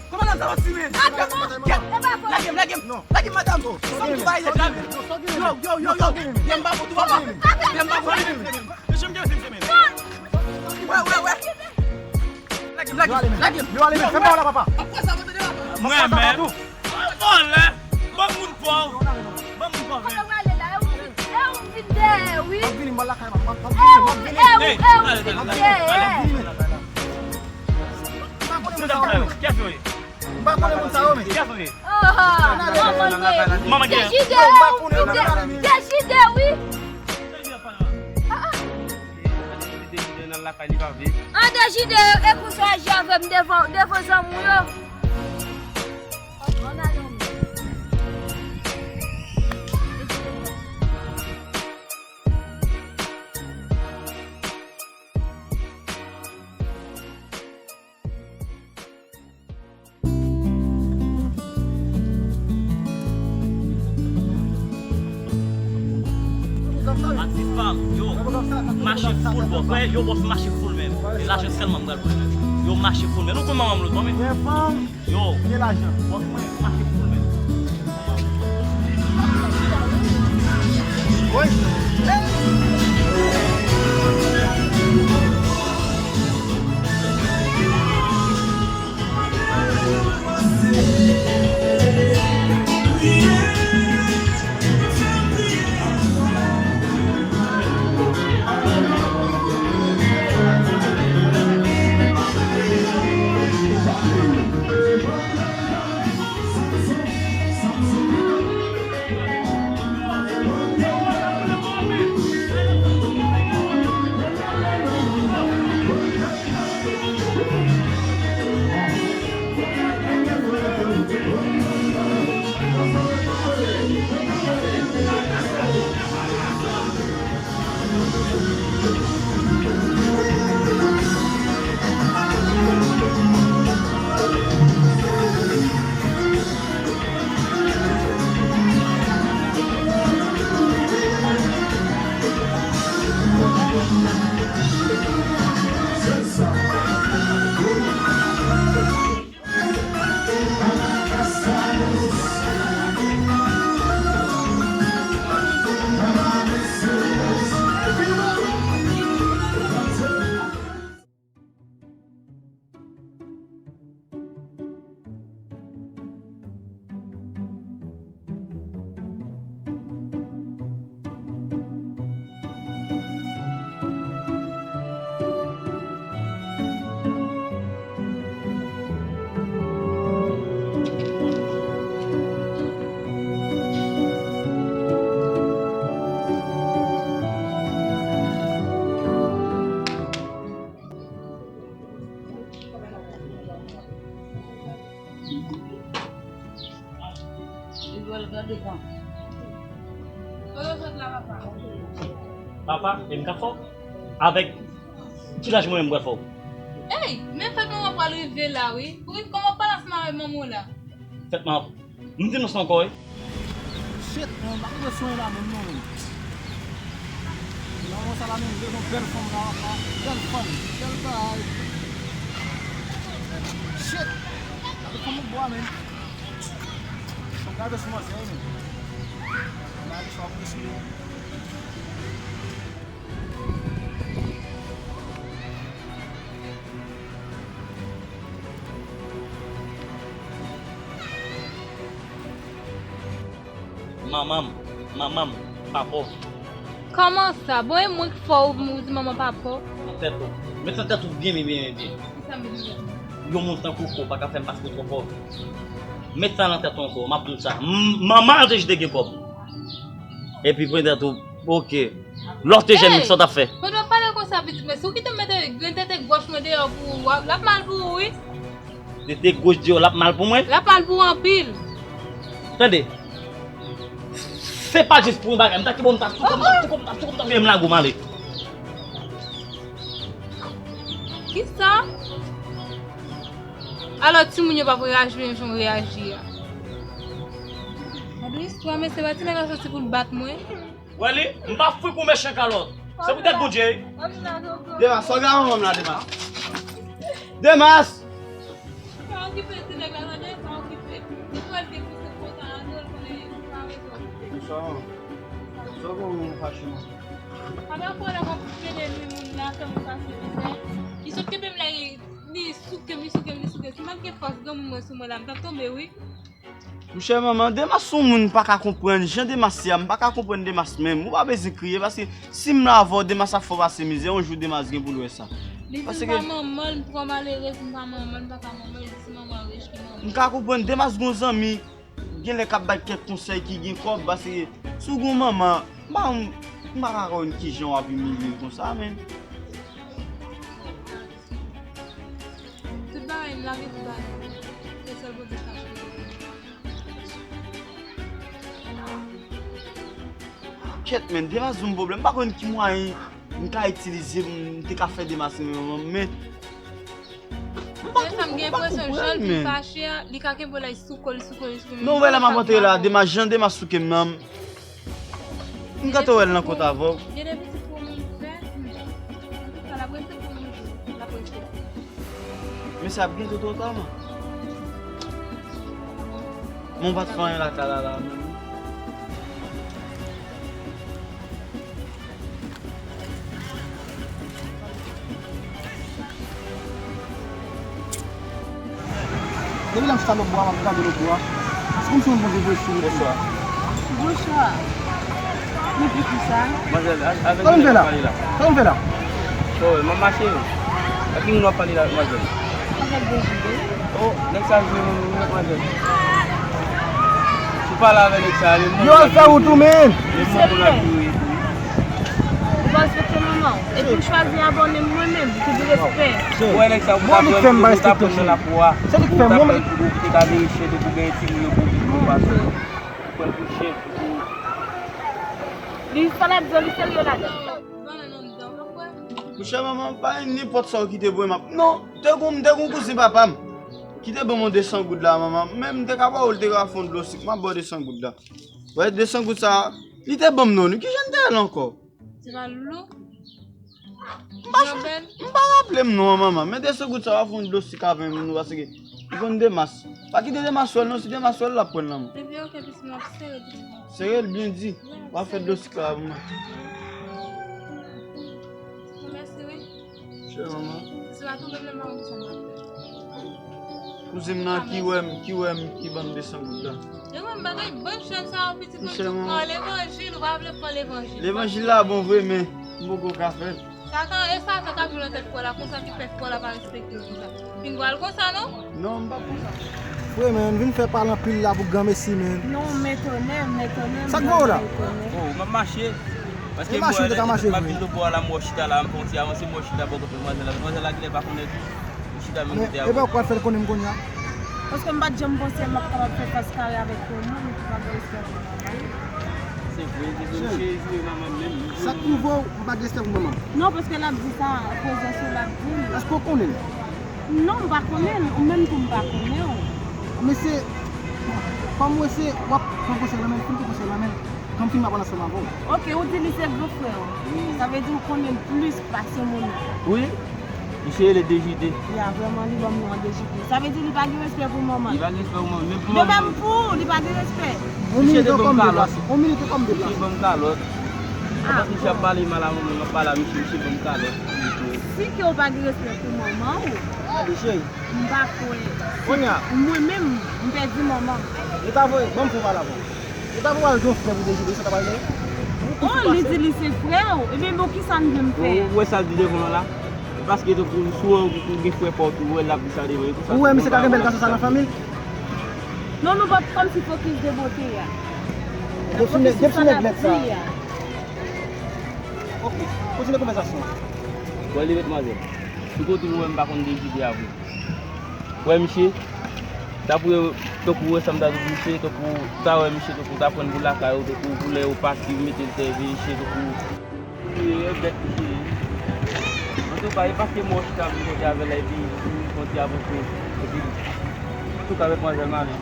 Kòmandan sa pati, men? Lage m, lage m, lage m, madanm. Sa m di bay lè la. Yo, yo, yo, yo. Byen m ba pou tou, papa. Byen m ba pou tou. Mesye, m gen fim semen. Wè, wè, wè. Lage m, lage m, lage m. Yo, ale, men. Fè pa w la, papa. Mwen, men. Vòlè. Bon moun pòv. Bon moun pòv, men. Kote w ale la? E ou vin, e ou vin dèyè, wi. M ap vini, m al lakay, m ap, m ap, m ap vini, m ap vini. E ou, e ou vin dèyè. Kiyès ou ye? M pa konnen moun sa yo, men. Kiyès ou ye? Oho, manman mwen. Manman gen. Dejide, e ou vin dèyè. Dejide, wi. Ah, ah. An Dejide, e konsa w aji avè m devan, devan zanmi w yo. Atis pa m, yo, mache full, bòs. Wè, yo, bòs, mache full menm. Se lajan sèlman m pral pran. Yo, mache full menm. Nou konn manman m lòt bò, men. Yo, bòs mwen, mache full menm. Papa, e m ka fè w? Avèk ki laj mwen menm m pral fè w? Ey, men fè manman Pral rive la, wi. Pou ki kòman w pale ansanm avèk manman w la? Fèt m ap, m di nou sa ankò, wi. Shit, man, m pa konn swen la menm non, menm. Nan moman sa la menm, m bezwen bèl fanm la, la, bèl fanm, bèl bagay. Shit, gade fanm nan bwa, menm. Fanm gade sou manzè, wi, menm. Gade sa w ap kouche. Manman m, manman m, papa w. Kòman sa? Bon, e mwen ki fè w, ou di manman papa w? Nan tèt ou. Met sa nan tèt ou byen, byen, byen, byen. Kisa m met nan tèt mwen? Yon moun tankou w pa ka fè m pase twò fò. Met sa nan tèt ou ankò, m ap di w sa. M, manman Anjejide gen kòb. Epi pran tèt ou, oke. Lè w te jèn, sa w t ap fè? Hey! Mwen dwe pale konsa, pitit mwen. Si w kite m mete grenn tete gwòch mwen deyò pou ou, w ap, l ap mal pou ou, wi. Tete gwòch deyò, l ap mal pou mwen? L ap mal pou ou anpil. Tande. Se pa jis pou yon bagay. M ta ki bon, m ta sou kò, m ta sou kò, m ta sou kò, m ta veye m lage w m ale. Kisa? Alò, timoun yo p ap reyaji menm jan w reyaji a. Gade yon istwa, mesye, pa ti nèg la soti pou l bat mwen. Wè li, m pa fwi pou mechan kalòt. Se poutèt Bondye. Demas, sòge a manman m la, Demas. Demas! Pa okipe ti nèg la, tande, pa okipe. Li pral depouse konsa a, non, l konnen li pa bezwen okipe. Mechan. Sòge a manman m fache, man. Pandan fwa la, w ap plede nwi moun la, fè moun pase mizè. Li sot kenbe m la, li, li souke m, li souke m, li souke m. Si m pa t gen fòs granmoun mwen sou mwen la, m t ap tonbe, wi. Monchè, manman, Demas se yon moun m pa ka konprann. Jan Demas ye a, m pa ka konprann Demas menm. Ou pa bezwen kriye, paske si m la avè w, Demas ap fè w pase mizè. Yon jou Demas gen pou l wè sa. Li di m pa manman l, m twò malerez, m pa manman l, m pa ka manman l, li di se manman l rich ki manman l. M ka konprann Demas gon zanmi, genlè k ap bay kèk konsèy ki gen kòb, paske si w gon manman, m pa, m pa ka konn kijan w ap imilye l konsa, men. Tout bagay m lage pou bagay. Se sèl Bondye k ka chanje. Kèt, men, Demas yon pwoblèm. M pa konn ki mwayen m ka itilize pou m te ka fè Demas renmen manman m, men m pa konprann, m pa konprann, men. Jan l vin fache a, li ka kenbe w la, li sou kò, li sou kò, li sou kò. Non, wè la m ap antre la, Demas, jan Demas souke m nan, m gentan wè l nan kont avè w. Gen de pitit pou moun fè, sa l ap rete pou moun, l ap rete. Men sa ap gen tout otan, man. Men w pa t fè anyen lakay la, la, menm. Depi lè m chita lòtbò a, m ap gade lòtbò a. Se kòmsi yon bondye voye sou ou. Bonswa. Bonswa. Mwen pi ki sa. Manzèl, a-, avèk ki nèg w ap pale la? Sa w vin fè la? Sa w vin fè la? Oh, m ap mache. Ak ki moun w ap pale la, manzèl? Avèk Dejide. Oh, nèg sa jwe nou, nou, manzèl. Si w pale avèk nèg sa, li mwen. Yo, al fè wout ou, men. Li mwen pou l ap jwe. Ou pa respekte manman w. Epi m chwazi abòne m mwen menm, ki di respè. Ou wè nèg sa, ou ta pran, ou ta pran nan lakou a. Se li k fè m, ou ta pran pou ou te ka veye chen, pou genyen timoun yo, pou ou pase. Ou pran pou chen, pou ou. Li sa l ap di, li serye ladan. Monchè, manman, pa gen nenpòt sa w kite pou mwen, m ap, non, te gon, te gon kouzen papa m ki te ban m yon de san goud la, manman. Men m te ka ba w, li te ka fè yon dlo sik, m ap ba w de san goud la. Wè, de san goud sa, li te ban m non, li, kijan l te rele ankò? Se pa Loulou? M pa, m pa raple m non an, manman. Men de san goud sa, w ap fè yon dlo sik avè m, nou, paske li konn Demas. Pa kite Demas wè l non, si Demas wè l, l ap pran l nan men. Ebyen, oke, pitit mwen, ap sere, pitit mwen. Sere l byen di. W ap fè dlo sik la pou mwen. Mèsi, wi. Chè manman. Si se pa tou menm, m pa konn sa m ap fè. Kouzen m nan ki wè m, ki wè m, ki ban m de san goud la. E mwen, m pa gen bon chans sa, pitit mwen, tou pran levanjil, ou pa vle pran levanjil. Levanjil la bon vre, men m poko ka fè l. Satan, e Satan k ap jwe nan tèt kò la, konsa ki fè kò la pa respekte l konsa. Fin gwa l konsa, non? Non, m pa konsa. Frè, men, vin fè pale anpil la pou granmesi, men. Non, m etone, m etone, m vrèman etone. Sa k voye w la? Oh, m ap mache. Paske m ap vin lòtbò a la, m wè w chita la, m fè yon ti avanse, m wè w chita bò kote manzèl la. Manzèl la genlè pa konnen tou. Li chita menm kote avè w. Men, e bò w pral fè l konnen m kounye a? Paske m pa t janm panse m ap kapab fè fas kare avèk yon moun ki pa gen respè pou manman l. Se vre, se vre, m cheri manman m menm. Sa k pwouve w m pa gen respè pou manman m? Non, paske l ap di sa, prezans ou l ap di m. Èske w konnen l? Non, m pa konnen l, ou menm tou m pa konnen w. Men se, kòm mwen se, w ap pran konsèy nan men l, fin pran konsèy nan men l, kan m fin m ap pale ansanm avè w. Ok, ou di li se gran frè w. Sa vle di ou konnen l plis pase moun nan. Wi, misye rele D J D. Ya, vrèman, li ban m non an D J D. Sa vle di li pa gen respè pou manman. Li pa gen respè pou manman, menm pou De menm manman. Pou ou, li pa gen respè. On minit ankò m deplase. On minit ankò m Misye deplase. Ban m kalòt. Ah, Misye ap pale mal a manman, m ap pale a misye, misye ban m kalòt. Si ke ou pa gen respè pou manman ou, Tande cheri. M pa kwè. Kounye a. Mwen menm, m pèdi manman m. Yo ta voye, ban m fè pale avè w. Yo ta voye al gen yon frè pou D J D, sa ta pale. Oh, li di li se frè w. Ebyen, bon, ki sa n vle m fè? Ou wè sa l di devan w la? Paske tankou sou ou gen frè pa w tou, ou wè l ap di sa devan yo. Ou wè misye ka gen bèl gason sa nan fanmi l? Non, nou pa t kòmsi fokis de bote a. Depi sou nèg, depi sou nèg nèt sa. Di a. Ok, kontinye konvèsasyon an. Bon, li met manzè. Sou kote ou wè m pa konn D J D a vre. Wè misye, dapre tankou wè sa m ta di misye, tankou ta wè misye, tankou ta pran l pou lakay ou, tankou pou lè yo pati, ou mete l sèvi misye, tankou Misye, e bèt misye ye. Antouka, e paske mwen chita vin kontre avè l la, epi vin kontre avè l, epi antouka, avèk manzèl mare.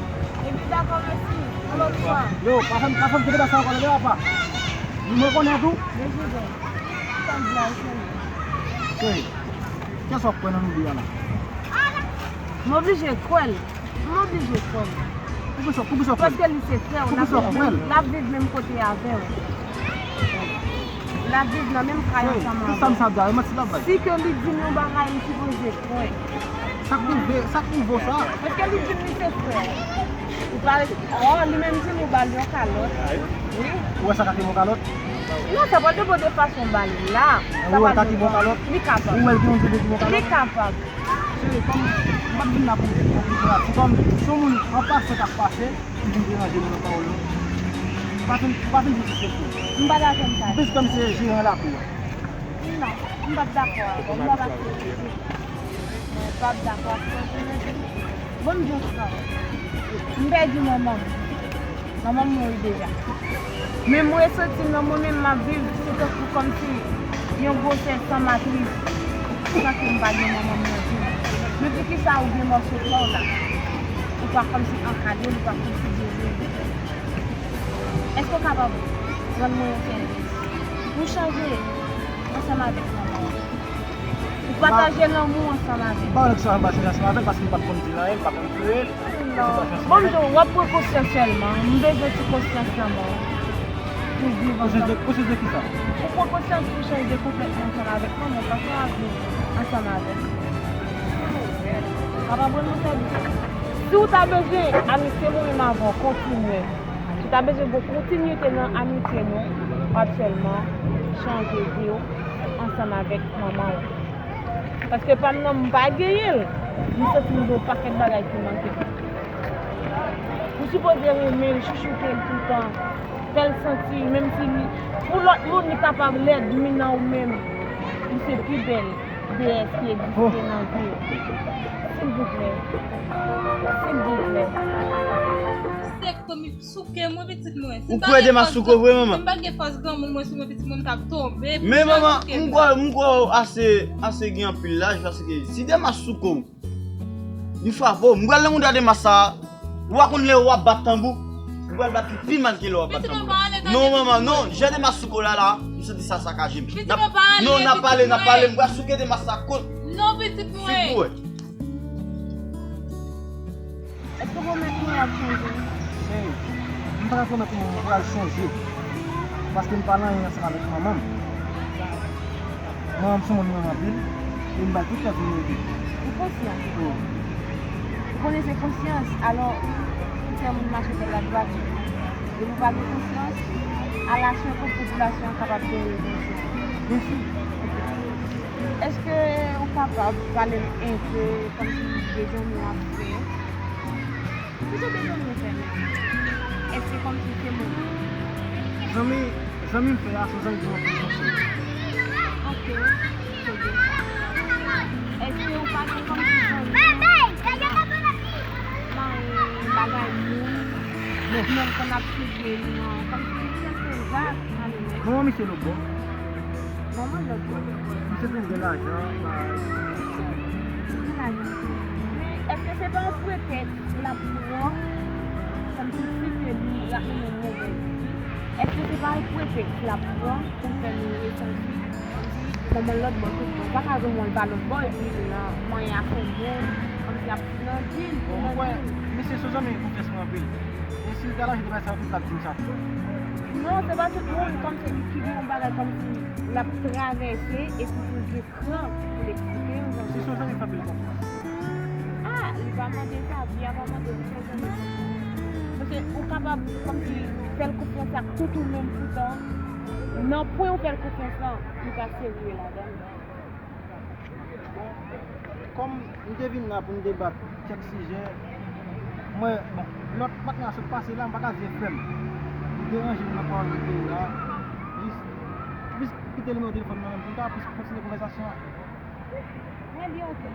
Epi dakò, mèsi. Yon lòt fwa. Yo, pa fè m, pa fè m kite sa ankò, tande papa. M rekonèt ou. Dezidan. Sa m di a, se li. Cheri, kiyès w ap kwè nan nou de a la? M oblije kwè l. M oblije kwè l. Poukisa, poukisa w kwè l? Paske li se frè w, l ap viv menm kote avè w. L ap viv nan menm kay ansanm avè w. Tout sa misye ap di a, e manti l ap bay. Si ke li di m yon bagay, m sipoze kwè. Sa k pwouve, sa k pwouve w sa? Paske li di m li se frè w. Ou pa, oh, li menm di m ou ba l yon kalòt. Wi. Ou wè sa ka kenbe yon kalòt? Non, sa pa depo de fason ba l la. Ou wè l ka kenbe yon kalòt? Li kapab. Ou wè l gen yon je de kenbe yon kalòt? Li kapab. Cheri, kòm m pa t vin la pou, pou, pou, pou, se kòm se yon moun an pasan k ap pase, ki vin deranje nou nan pawòl nou. M pa fin, m pa fin di se pou. M pa dakò m sa. Plis kòm se jeran lakou a. Non, m p ap dakò avè w. M p ap aksepte. Mwen p ap dakò ak sa w vin di. Bon, m di w sa. M pèdi manman m. Manman m mouri deja. Men m resanti nan moman m ap viv, se tankou kòmsi yon gwosès san matris. Santi m pa gen manman m nan vi m. Men poukisa ou gen mòso kò w la? Ou pa kòmsi ankadre l, ou pa konsidere l. Èske w kapab rann mwen yon sèvis? Ou chanje ansanm avèk manman w. Ou pataje lanmou ansanm avè l. M pa wè nan ki sa m pa chanje ansanm avè l, paske m pa t konn di l anyen, m pa konn kreye l. Non. Bon, m di w, w ap pran konsyans sèlman. M bezwen ti konsyans nan men w pou viv ansanm. Konsyans de, konsyans de ki sa? Ou pran konsyans pou chanje konplètman ansanm avèk manman w, paske w ap viv ansanm avè l. W ap rann mwen sèvis. Si w ta bezwen, amitié mwen menm avè w kontinye. Si w ta bezwen gon kontinite nan amitye nou, w ap sèlman chanje vi w ansanm avèk manman w. Paske pa m nan, m pa genyen l. M santi m gen yon pakèt bagay ki manke. Ou sipoze renmen l, chouchoute l toutan, fè l santi, menm si li, pou lòt moun, li kapab lèd, men nan ou menm, li se pi bèl deyès ki egziste nan vi w. Silvouplè. Silvouplè. Souke mwen, pitit mwen. Ou kwè Dema souke w vre, manman? Si m pa t gen fòs granmoun mwen sou mwen, pitit mwen, m t ap tonbe. Men manman, m kwè, m kwè w ase, ase gen anpil laj, paske si Dema souke w, li frape w. M pral nan mouda Dema sa a, ou pa konn lè w ap bat tanbou, m pral bat li pi mal ke lè w ap bat tanbou la. Non, manman, non, jan Dema souke w la, la, m santi sa sakaje m. Non, n ap pale, n ap pale, m pral souke Dema sa kont. Non, pitit mwen. Silvouplè. Èske w pwomèt mwen w ap chanje? Cheri, m pa ka pwomèt ou mwen m pral chanje. Paske m pa nan anyen ansanm avèk manman m. Manman m se yon moun m renmen anpil, e m ba l tout tèt mwen ede. Ou konsyan? Wi. Ou konnen se konsyans, alò, ki fè moun mache tèt la dwat. Depi w pa gen konsyans, alasyon kont popilasyon an kapab dèyè w konsa. Byensi. Èske ou kapab pale m enpe kòmsi de zanmi w ap fè? Ki jan de zanmi w fè menm? Èske kòmsi se moun? Zanmi, zanmi m fè a se yon zanmi ki anpil konsèy. Ok, se byen sa. Èske ou pa gen kòmsi zanmi? Mari, bagay moun, menm konn ap site non, kòmsi se sèten zak, mari menm. Manman misye lòt bò. Manman lòt bò. Misye te gen lajan, bagay. Men èske se pa yon pretèks l ap pran, kòmsi si se li l ap mennen yon move vi? Èske se pa yon pretèks l ap pran pou fè nou resanti kòmsi manman l lòtbò tout bon? Pa ka jwenn yon pa lòtbò epi l nan manyen ak yon moun, kòmsi ap nan dil, Bon, nan mwen kwè, dil. Misye se yon zanmi konfyans mwen anpil. E si l ta lanje de bagay sa yo tou, l t ap di m sa tou. Non, se pa tout moun kòmsi ki gen yon bagay kòmsi l ap travèse epi pou l gen kran pou l eksplike yon zanmi. Si se yon zanmi fè anpil konfyans. Ah, li pa mande sa, Bia pa mande pou se yon zanmi konfyans. Paske ou kapab kòmsi fè l konfyans ak tout ou menm poutan, nan pwen ou fè l konfyans lan, li pa serye ladan l. Bon, kòm m te vin la pou n debat kèk sijè, mwen, bon, lòt patnè a sot pase la, m pa ka di frè m. Li deranje m nan pawòl mwen te di la. Jis, jis kite nimewo telefòn mwen menm pou m ta plis kontinye konvèsasyon an. Ebyen, oke.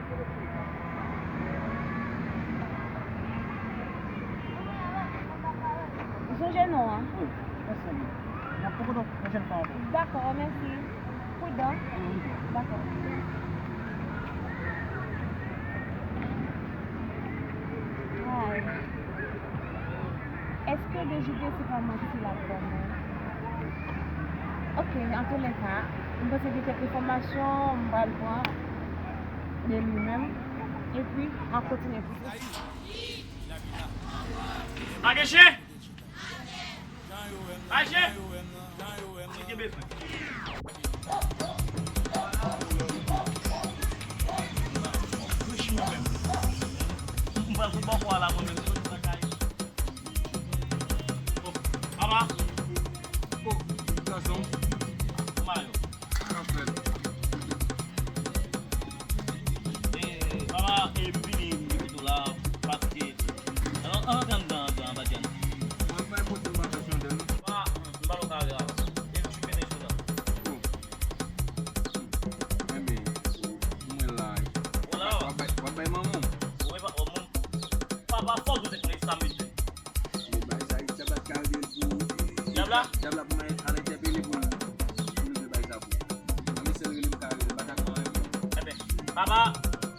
Sonje non an. Wi, mèsi anpil. N ap rankontre yon pwochèn fwa ankò. Dakò, mèsi. Pridan. Dakò. Ay. Èske D J T se pa manti l ap ban mwen? Oke, antoulèka, m panse gen kèk enfòmasyon m pral pran de li menm. Epi, m ap kontinye pou sa. Aje! Aje! Li gen bezwen. M pral fout bòkò a la mwen menm, soti nan kay. Oh, papa. Oh, gason. Kòman yo? Sa fèt. Eh, papa, eh, m vini, m vini tou la, paske, an, an, antre anndan, antre anba djèn. Mwen, mwen, pote m pa fè chandèl, non. Pa, m pa wè kare a. E m fè de sou la. Oh. Enben, mwen la. Ou la? W ap bay, w ap bay manman w. Ou pa, oh, mon, papa, fòk ou te konnen sa, mesye. Li bay sa, dyab la t ka rele l pou. Dyab la? Dyab la pou mwen al entèpele pou l, pou l bay sa pou. Mwen, mesye l rele m ka rele, m pa ka fè anyen pou. Enben, papa,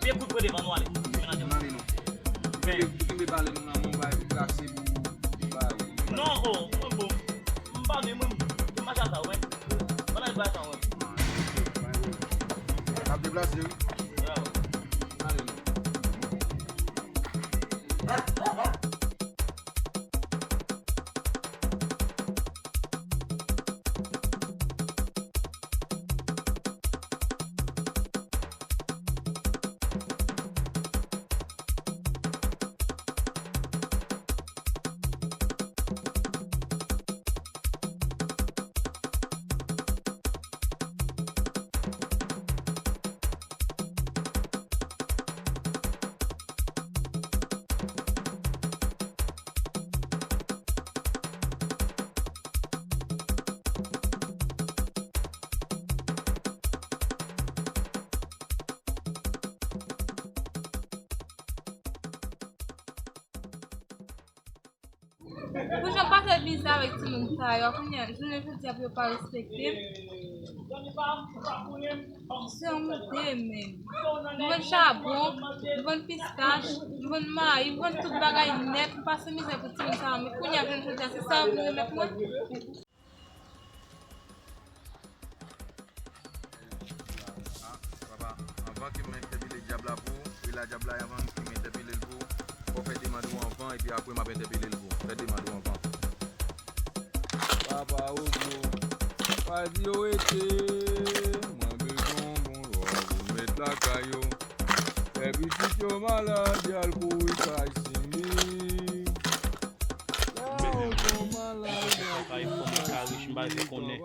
pye kout pran devan nou ale. Mwen ale non. Ou kenbe, ou kenbe pale nou nan men w, bay pou kase pou, pou ba ou. Non, oh, mwen bon. M pa gen, mwen, m mache a sa, wè. Mwen ale bay sa, wè. N ap deplase, wi. Bravo. Ale non. Pou jan m pase bizar avèk timoun sa yo, kounye a, jounen jodi a pou yo pa respekte m. Se yon moude menm. M vann chabon, m vann pistach, m vann mayi, m vann tout bagay nèt, m pase mizè pou timoun sa yo, men kounye a, jounen jodi a, se sa yo vin remèt mwen. Papa, anvan ke m entèpele dyab la pou ou, e la dyab la, anvan ke m entèpele l pou ou, fò w fè demann ou anvan, epi apre m ap entèpele l pou ou. Fè demann ou anvan. Papa Oglo, pa di yo rete, mwen bezwen yon bon lwa pou met lakay yo. Fè pitit yo malad, y al kouri kay Cindy. Fè yon bon malad, y al kouri kay Cindy. Kay fò mwen ka rich, m pa vle konnen. M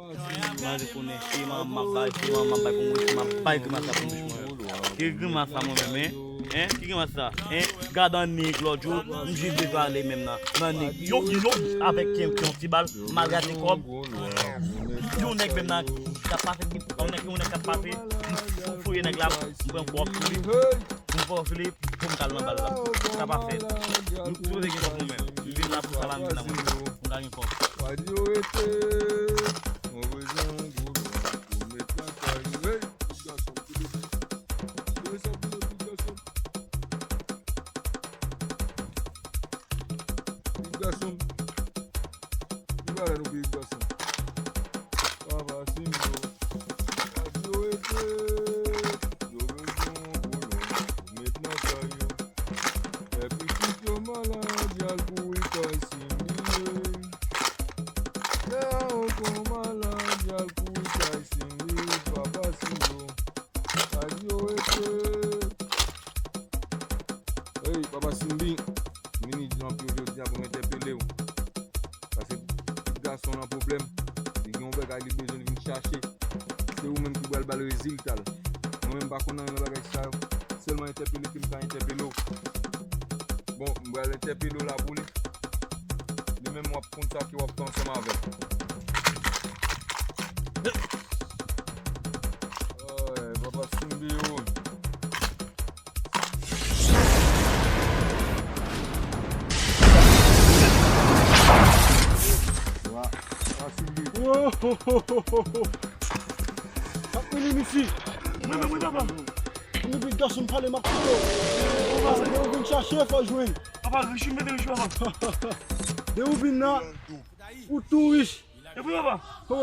pa vle konnen. Se manman m ap bay, se manman m ap bay pou mwen, se m ap bay grimas la pou bouch mwen. Ki grimas la mwen menm, en? En? Ki grimas la? En? Gad anneg lòt jou, m jis bezwen ale menm nan. Nan neg. Yo, yo, avèk yon, yon ti bal, m al rate kòb. Yon nèg menm nan, k ap pase, yon nèg, yon nèg k ap pase, m fou-, fouye nèg la, m pran kòb sou li. M pran sou li, pou m t al nan bal la. Sa pa fèt. M sipoze gen kòb mwen menm. M vin la pou sa la, m vin la mwen. M pa gen kòb. Pa di yo rete, mwen bezwen yon gwo lwa pou met lakay. Hey, ti gason, ti gason. Ti gason, ti gason. Gason. Ki bagay nou pitit gason? Papa Simbi. Sa di yo rete. Yo bezwen yon kolòn pou met nan kay yo. Lè pitit yo malad, y al kouri kay Simbi. Lè ankò malad, y al kouri kay Simbi. Papa Simbi. Sa di yo rete. Ey, Papa Simbi, vini nan pye jodi a pou m entèpele w. Paske pitit gason nan pwoblèm, li gen yon bagay li bezwen, li vin chache. Se ou menm ki pral ba l rezilta l. Mwen menm m pa konn anyen nan bagay sa yo. Sèlman entèpele ke m ka entèpele w. Bon, m pral entèpele w la pou li. Li menm w ap konn sa ke w ap fè ansanm avè l. Oy, Papa Simbi yo. Wa, Papa Simbi. Wo, ho, ho, ho, ho, ho. Sak mennen m isi? Mwen menm, wi, papa. Mwen menm, gason m pale, m ap koute w. Papa, lè ou vin chache, fò w jwenn. Papa, rich, m mete rich, papa. Lè ou vin la, ou tou rich. Epi papa. Oh.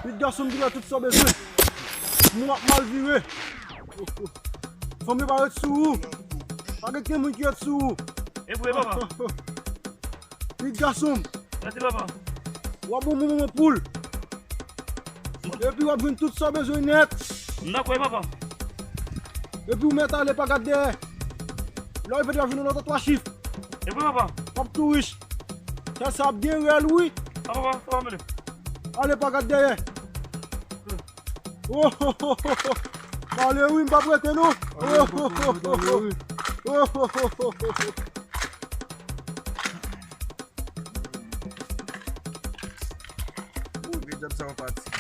Pitit gason m di la tout sa w bezwen. Moun ap mal vire. Fanm yo pa ret sou ou. Pa gen kenn moun ki ret sou ou. Epi papa. Pitit gason m. Mèsi papa. W ap bon moman pou l. Epi w ap jwenn tout sa w bezwen nèt. M dakò, papa. Epi w mèt ale pa gad dèyè. Lè w rive devan w jwenn yon lòt twa chif. Epi papa. W ap tou rich. Sa, sa ap gen rèl, wi. A, papa, sa pa mele. Ale pa gad dèyè. Oh, oh, oh, oh, oh. Pale wi, m p ap rete non. Oh, oh, oh, oh, oh. Oh, oh, oh, oh, oh. Bon, gen djab sa yo fatige.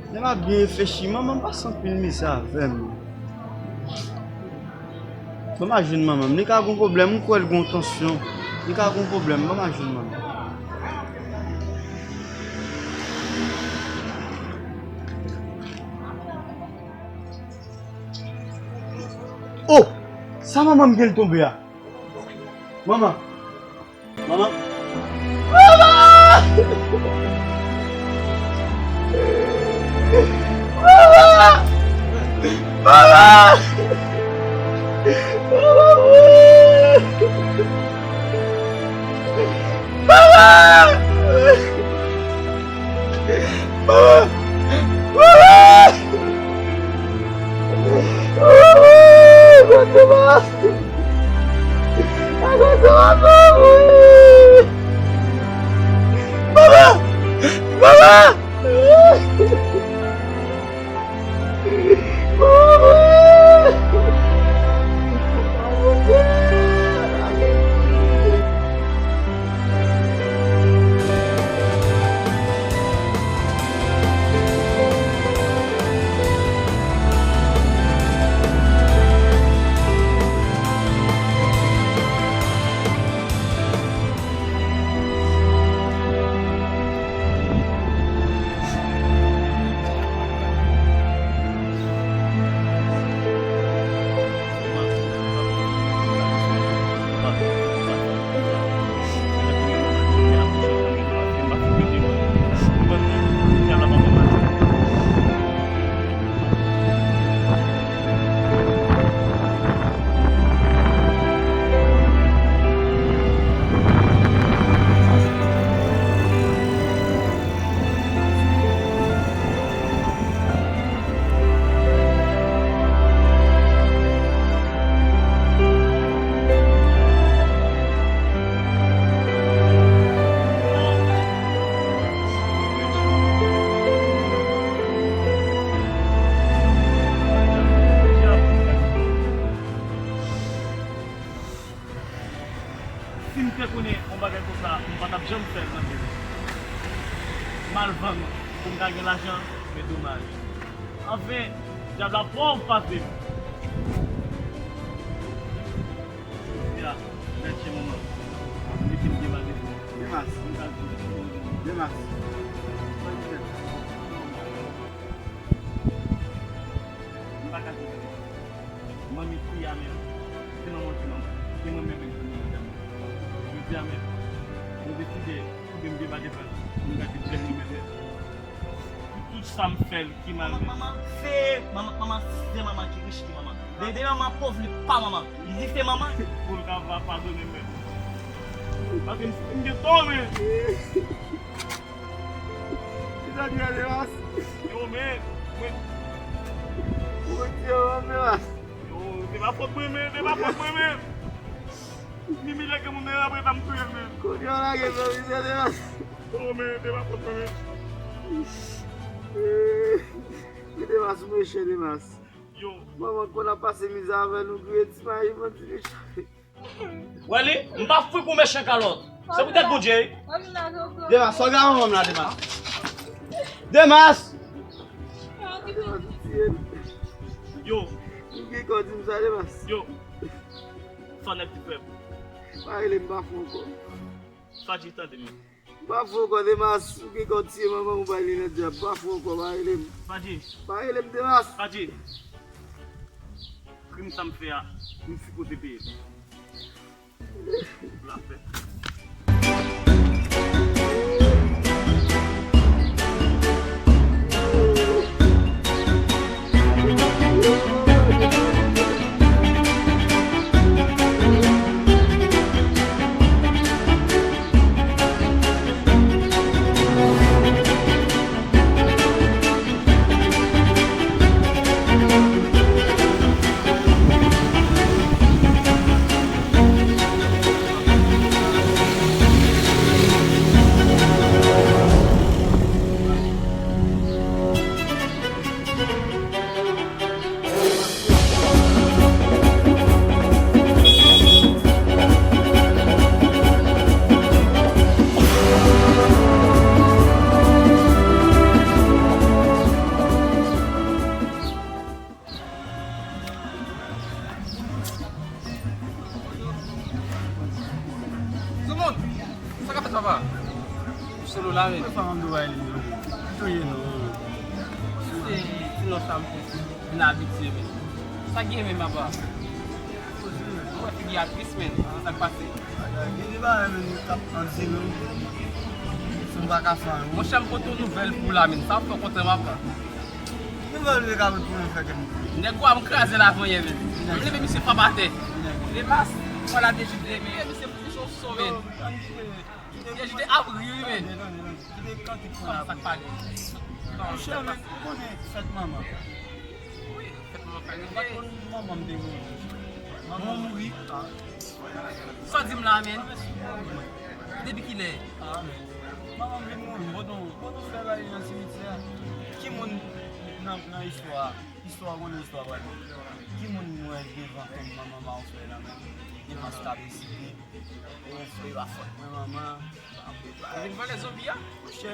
Nèg la byen reflechi, manman m pase anpil mizè avè m. Ban m al jwenn manman m, li ka gon pwoblèm, m kwè l gon tansyon. Li ka gon pwoblèm, ban m al jwenn manman m. Oh! Sa manman m gen l tonbe a? Manman! Manman! Manman! Manman! Manman! Manman! Manman! Manman! Manman! Manman! Manman! Manman! Si m te konnen yon bagay konsa, m pa t ap janm fè l nan vi m. M al vann pou m ka gen lajan, men domaj. Anfen, dyab la pòv pase m. Jodi a, mèt chen manman, m mete m byen bagay. Demas. M ka di. Demas. Sa ki fèt? M pa ka di. Manmi kriye a menm. Se manman ki manman. Se mwen menm menm ki manman. Jodi a menm, mwen deside koupe m byen pa defann. Mwen gade bèl li menm. Pou tout sa m fè l ki mal menm. Manman, manman, se manman, manman, se manman ki rich ki manman. De, de manman pòv li pa manman. Li se manman. Pou l ka va padone m menm. Paske m, m gen tò menm. Kisa ki rele mas? Yo, men, men. Ou retire w anpil mas. Yo, se pa fòt mwen, men, se pa fòt mwen, men. Mimi lè gen moun nan apre sa m touye l, men. Kote w lage fè misye de mas? Yo, men, se pa fòt mwen, men. Kite mas, mwen chè de mas. Yo. Manman konn ap pase mizè avè nou, kriye ti mayi, bon ti bicha. Wè li, m pa fwi pou mechan kalòt. Se poutèt Bondye wi. Demas, sòl la manman m la, Demas. Demas! Yo. Ou gen kò di m sa, Demas. Yo. Fò nèg ki fè m. Pa rele m, pa fè ankò. Fadji, tande m. Pa fè ankò, Demas, ou gen kò tiye manman ou bay li nan dyab. Pa fè ankò, pa rele m. Fadji. Pa rele m, Demas. Fadji. Krim sa m fè a, m sipoze peye l. Lapè. Soumoun, sa k ap fèt papa? Solo la men. Mwen fanm an m dwe bay li yo. Yo ye non. Se ti non sa m fè. Vin abitye men. Sa gen men papa? Mwen figi a tris men. Sa k pase? Gen de bagay men k ap andiye nou. Si m pa ka fè anyen. Monchè m pote yon nouvèl pou la men. Sa w fè w kontan m aprann. Nouvèl ou te ka pote pou mwen fè kè m. Nèg wa m kraze l avanyè men. M leve misye fap atè. Demas, fò l ap dejite men. Misye pote yon son men. Dejite ap ri wi men. Kite kantik sa la. Sa k pa gen. Monchè men, ou konnen fèt manman. Wi, fèt manman fè rive. Ou pa t konn manman m te mouri. Manman mouri. Sa w di m la men? Depi kilè? Ah men. Manman m vin mouri, Bodon, Bodon fè bagay nan simityè a. Ki moun nan, nan istwa a? Istwa, ou konnen istwa pral. Ki moun m wè devan tonm manman m a ofè la men? Demas ta deside. Ou fè pa fòt mwen manman. Ou vin vòlè zonbi a? Monchè,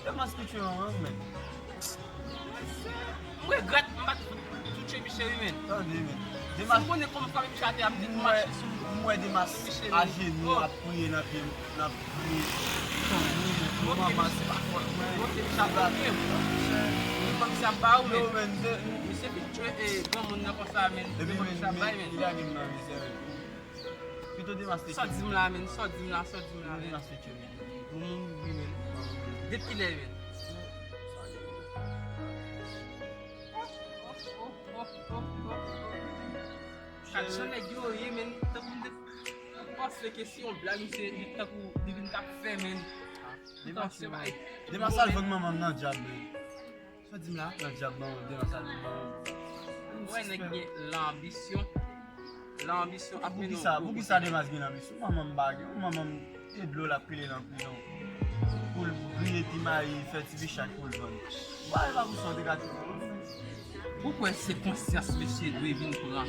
Demas ki tchwe manman m men. M regrèt m pa t tou tchwe misye wi men. Tande men. Si m konnen kòman frape misye atè a, m te tou mache sou misye men. M wè Demas ajenou ap priye nan pye m, ap priye. Tonm mwen men, manman se pa fòt mwen. Monchè, misye ap ba ou men. Misye vin tchwe granmoun nan konsa men. Epi men, men, li lage m nan mizè men. Pito Demas te tchwe. Sa w di m la men, sa w di m la, sa w di m la men. Demas te tchwe men. Moun mouri men. Depi kilè men? Gad jan nèg yo ye men, tankou m te panse ke se yon blag misye, li tankou li vin t ap fè men. Demas al vann manman m nan dyab men. Sa w di m la? Nan dyab nan, Demas al vann manman m. Ou wè nèg gen lanbisyon. Lanbisyon ap mennen w gwo kote. Poukisa Demas gen lanbisyon? Manman m pa gen, manman m e dlo l ap kile nan prizon. Pou l griye ti mayi, fè ti bichak pou l vann. Bagay pa pou sa w te ka di. Ou kwè se konsyans mesye dwe vin pran?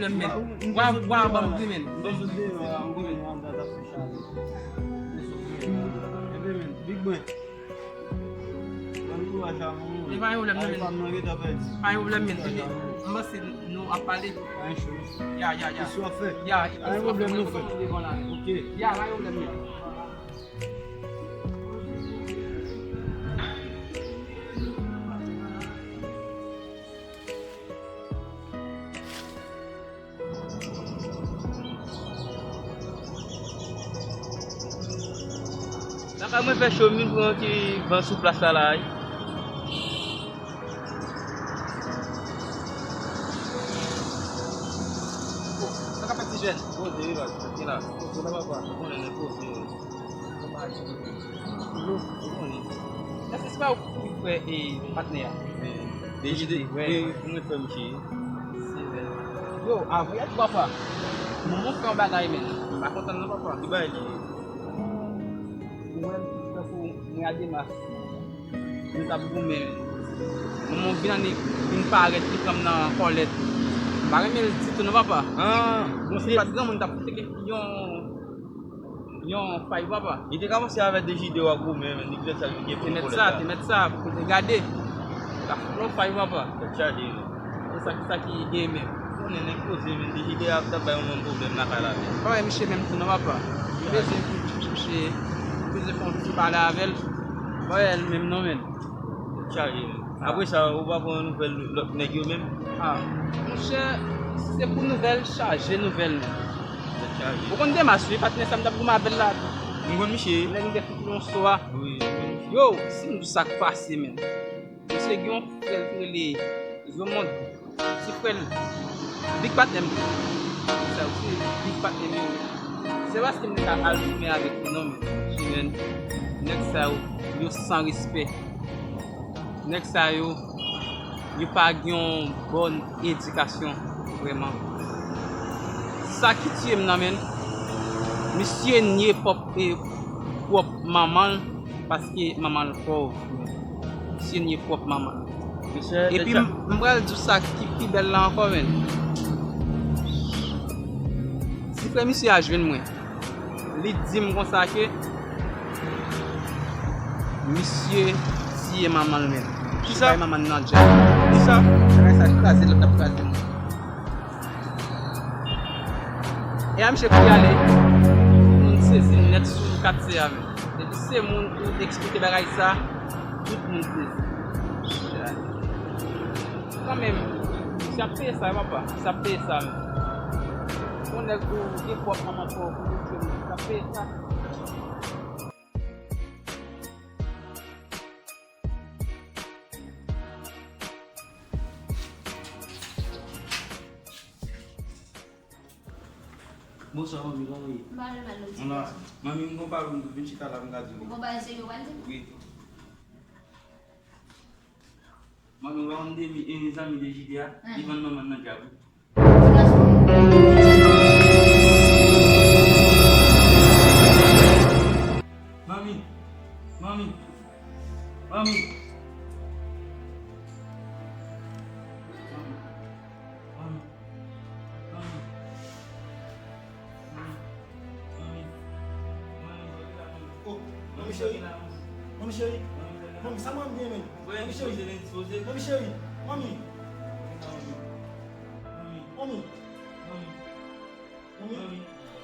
pwoblèm, men. Wa, wa, ban m gri, men. Ban m gri, men. Big Boy. Bon kouraj a mwen. E pa gen pwoblèm, non, men. Pa gen pwoblèm, men. M panse nou ap pale. Ya, ya, ya. Ya, pa gen pwoblèm, nou fè. Ok. Ya, pa gen pwoblèm, men. Lakay mwen fè cho, m vin pran yon ti van sou plas la la, wi. Sa k ap fèt, ti jèn? Poze, wi, baz, tranke la. Poze la, papa. Ou konnen, nèg poze, wi. Dlo. Èske se pa ou ki fè, e, patnè a? Dejide, wi, mwen fè misye. Yo, avwe a tou, papa. Manman fè yon bagay, men. M pa kontan non, papa. Ki bagay li ye? Ou wè m tankou mwen a Demas. Nou t ap goumen. Manman vin annik, vin parèt, li pran m nan kòlèt. M pa renmen l ditou non, papa. Ah, bon, se pa t granmoun t ap fouke yon Yon fay, papa. Li te ka panse avè Dejide w ap goumen, men li te mèt sa, li gen pou kòlèt la. Te mèt sa, te mèt sa, pou te gade. Li ta fè yon fay, papa. Tèt chaje, wi. Sa ki, sa ki gen menm. Konnen nèg poze, men Dejide ap t ap bay yon nonm pwoblèm lakay la, men. Pa wè misye menm tou non, papa. Mwen bezwen pou, pou, pou, pou, pou bezwen fè yon ti pale avè l. Pa wè l menm non, men. Tèt chaje, men. Apre sa, ou pa pran nouvèl lòt nèg yo menm? Ah, monchè, si se pou nouvèl, chaje nouvèl, men. Tèt chaje. Ou konn Demas, wi, patnè sa m t ap goumen avè l la. M konn misye. Lè n te fout yon so a. Wi, m konn misye. Yo, si m di w sa k pase, men. Misye gen yon frè l ki rele Zomond. Ti frè l, big patnè m. Sa yo se big patnè m yo. Se paske m te ka al goumen avèk li non, men. Nèg sa yo, yo san respè. Nèg sa yo, yo pa gen yon bòn edikasyon, vrèman. Sa ki tiye m nan, men, misye nye pwòp, e, pwòp manman l, paske manman l pòv. Misye nye pwòp manman l. Epi m, m pral di w sa ki pi bèl la ankò, men. Ti frè misye a jwenn mwen. Li di m konsa ke misye tiye manman l, men. Kisa? Li bay manman l nan djòl. Kisa? Bagay sa kraze, l ap kraze moun. E a misye kou y ale, moun sezi nèt sou katye a, men. Depi se moun ki eksplike bagay sa, tout moun sezi. Kanmenm, misye ap peye sa, wi, papa. Misye ap peye sa, men. Yon nèg ou gen pwòp manman pa w, pou misye ap peye sa. Bonswa, manmi, kòman w ye? M pa renmen nou ti gason. Manmi, m gon pawòl m vin chita la, m ka di w. Ou gon bagay serye w pral di m? Wi. Manmi, ou pa konn de mi, e, zanmi de Jide a? Li vann manman nan dyab. Ti gason. Manmi, manmi, manmi. Manmi. Manmi. Manmi. Manmi. Manmi. Manmi. Manmi. Oh, manmi cheri. Manmi cheri. Manmi, sa mwen byen, men. Manmi cheri. Manmi cheri. Manmi. Manmi. Manmi. Manmi. Manmi.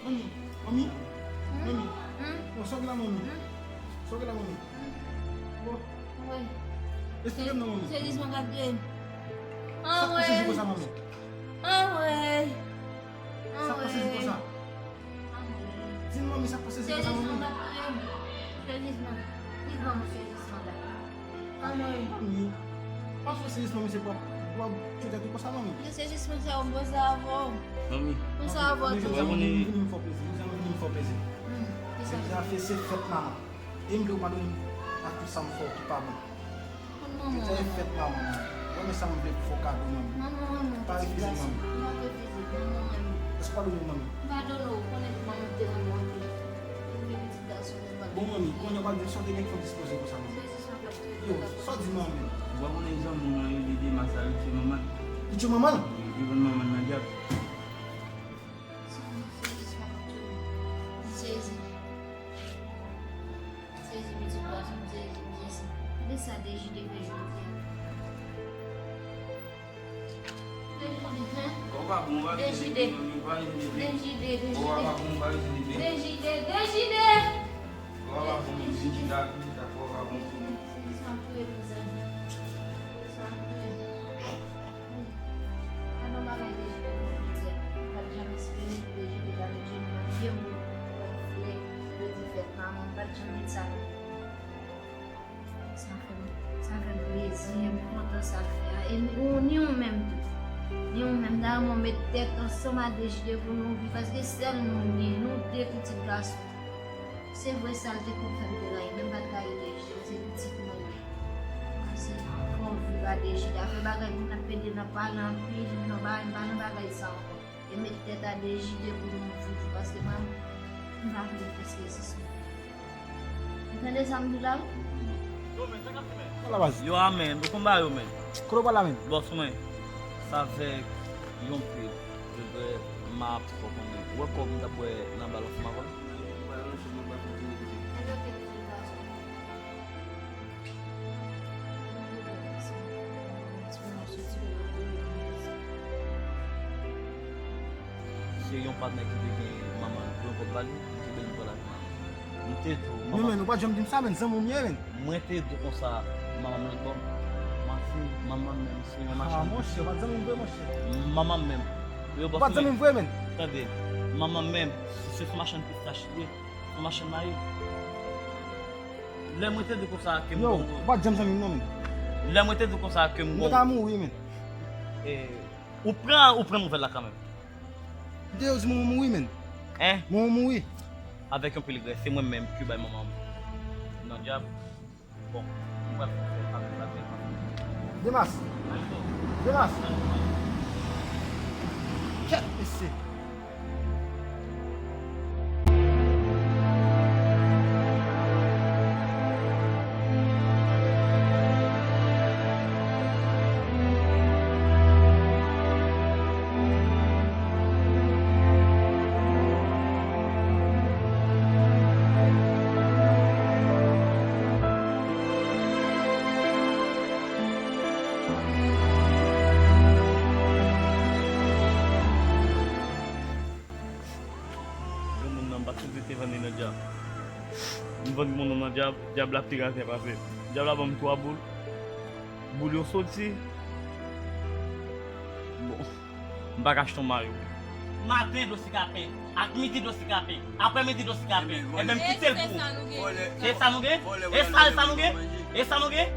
Manmi. Manmi. Manmi. Non, sa w gen la, manmi? Sa w gen la, manmi? Bon. Esplike m non, manmi. Se jisman k ap touye m. Sa k pase sou konsa, manmi? Sa k pase sou konsa? Di m, manmi, sa k pase sou konsa, manmi? Se jisman k ap touye m. Se jisman. Li ban m se jisman la. Anmwey. Manmi, pa fè se jisman misye pap w ap tchwe tèt ou konsa, manmi. Yo se jisman sa yo poze avè w. Manmi. Konsa avè w tou. Vini m fè w plezi. Vini m fè w plezi. Hmm, kisa? Deja se fèt manman. E m vle w padone m a tout sa m fè w ki pa bon. Deja e fèt manman, manmi. Mwen men sa m vle fè w kado, manmi. Pa refize, manmi. Èske w padone m, manmi? M padone w, konnen manman te renmen w anpil. Ou vle pitit gason. Bon, manmi, kounye a w pral di m sa w te gen fè w dispoze konsa, manmi. Yo, sa w di manman? Ou pa konnen zanmi w lan yo, li de mas la, li tchwe manman l. Li tchwe manman l? Wi, li vann manman l nan dyab. Sezi, sezi, sezi. Sezi, pitit gason, sezi, sezi. Gade sa Dejide fè jodi a. Dejide, hein? Dejide. Dejide, Dejide. Dejide, Dejide. Dejide, Dejide. Gade yon bagay Dejide fè jodi a. M pa t janm espere Dejide ta met jenou nan pye m pou l fè, pou l di fèt manman m. M pa t janm met sa nan tèt mwen. Sa fè m, sa fè m plezi, m kontan sa l fè a. E ni, ou, ni ou menm tou. Ni ou menm, dayè mwen met tèt ansanm a Dejide pou nou viv, paske sèl nou li ye, nou de pitit gason. Se vre sa l te konn fè m te rayi, men m pa t rayi Dejide, se pitit mwen li ye. Paske fò w viv a Dejide, afè bagay moun ap pede nan pale anpil, nan bagay, m pa nan bagay sa ankò. E met tèt a Dejide pou nou viv, paske mwen, m pa vle plis reziste. Ou tande sa m di w la, wi? Yo, men, sa k ap fè, men? Yo, a, men, nou konn bagay yo, men. Kote w pral la, men? Bòs mwen, sa avèk yon pil, yo vre, m ap fè w konnen. Ou wè kòb m t ap wè nan balans m avè w? Se yon patnè ki te gen manman l, pran kòb ba li, li kenbe l, li pran lavi manman l. M te di w, manman. Men, men, ou pa t janm di m sa, men, zanmi w m ye, men. Mwen te di w konsa, manman m lòt bò. Manti, manman m menm, se yon machann. Ah, monchè, ou pa t zanmi m vre, monchè. Manman m menm. Ou pa t zanmi m vre, men. Tande, manman m menm, se, se machann pistach li ye. Yon machann mayi. Lè mwen te di konsa ke m gon. Yo, ou pa t janm zanmi m non, men. Lè mwen te di konsa ke m gon. Mwen ta mouri, men. E, ou pran, ou pran nouvèl la kanmenm. M te yo di mwen mouri, men. Hein? Mwen mouri. Avèk yon pil grès, se mwen menm ki bay manman m nan dyab. Bon, mwen pral fè avèk la tèt. Demas. Demas. Kèt, mesye. Granmoun nan, m pa t sipoze te vann li nan dyab. M vann granmoun nan nan dyab, dyab la pi razen pase. Dyab la ban m twa boul. Boul yo soti. Bon. M pa ka achte yon mayo. Maten dlo sikape, ak midi dlo sikape, aprèmidi dlo sikape. Ebyen, m kite l pou ou. E sa nou gen? E sa, e sa nou gen? E sa nou gen?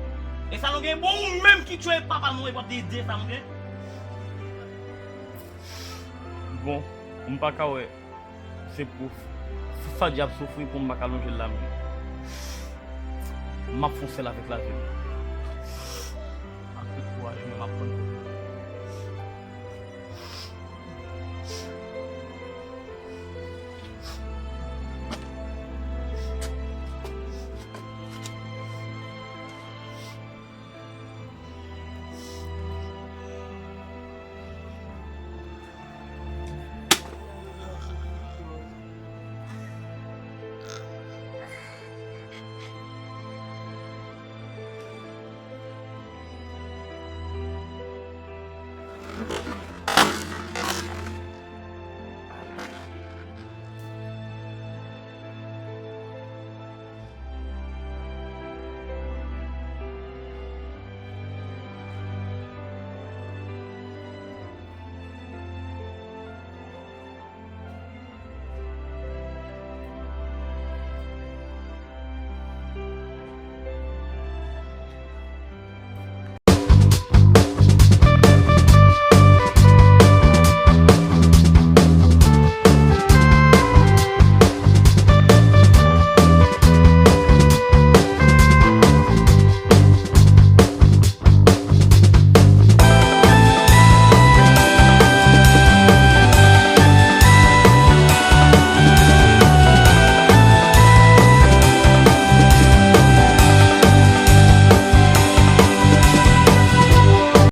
E sa nou gen? Bon, ou menm ki tchwe papa nou e w ap di, di e sa nou gen? Bon, m pa ka wè. Se pou fè dyab soufri pou m pa ka lonje l la menm. M ap fè yon sèl avèk lavi m. Ak tout kouraj mwen, m ap pran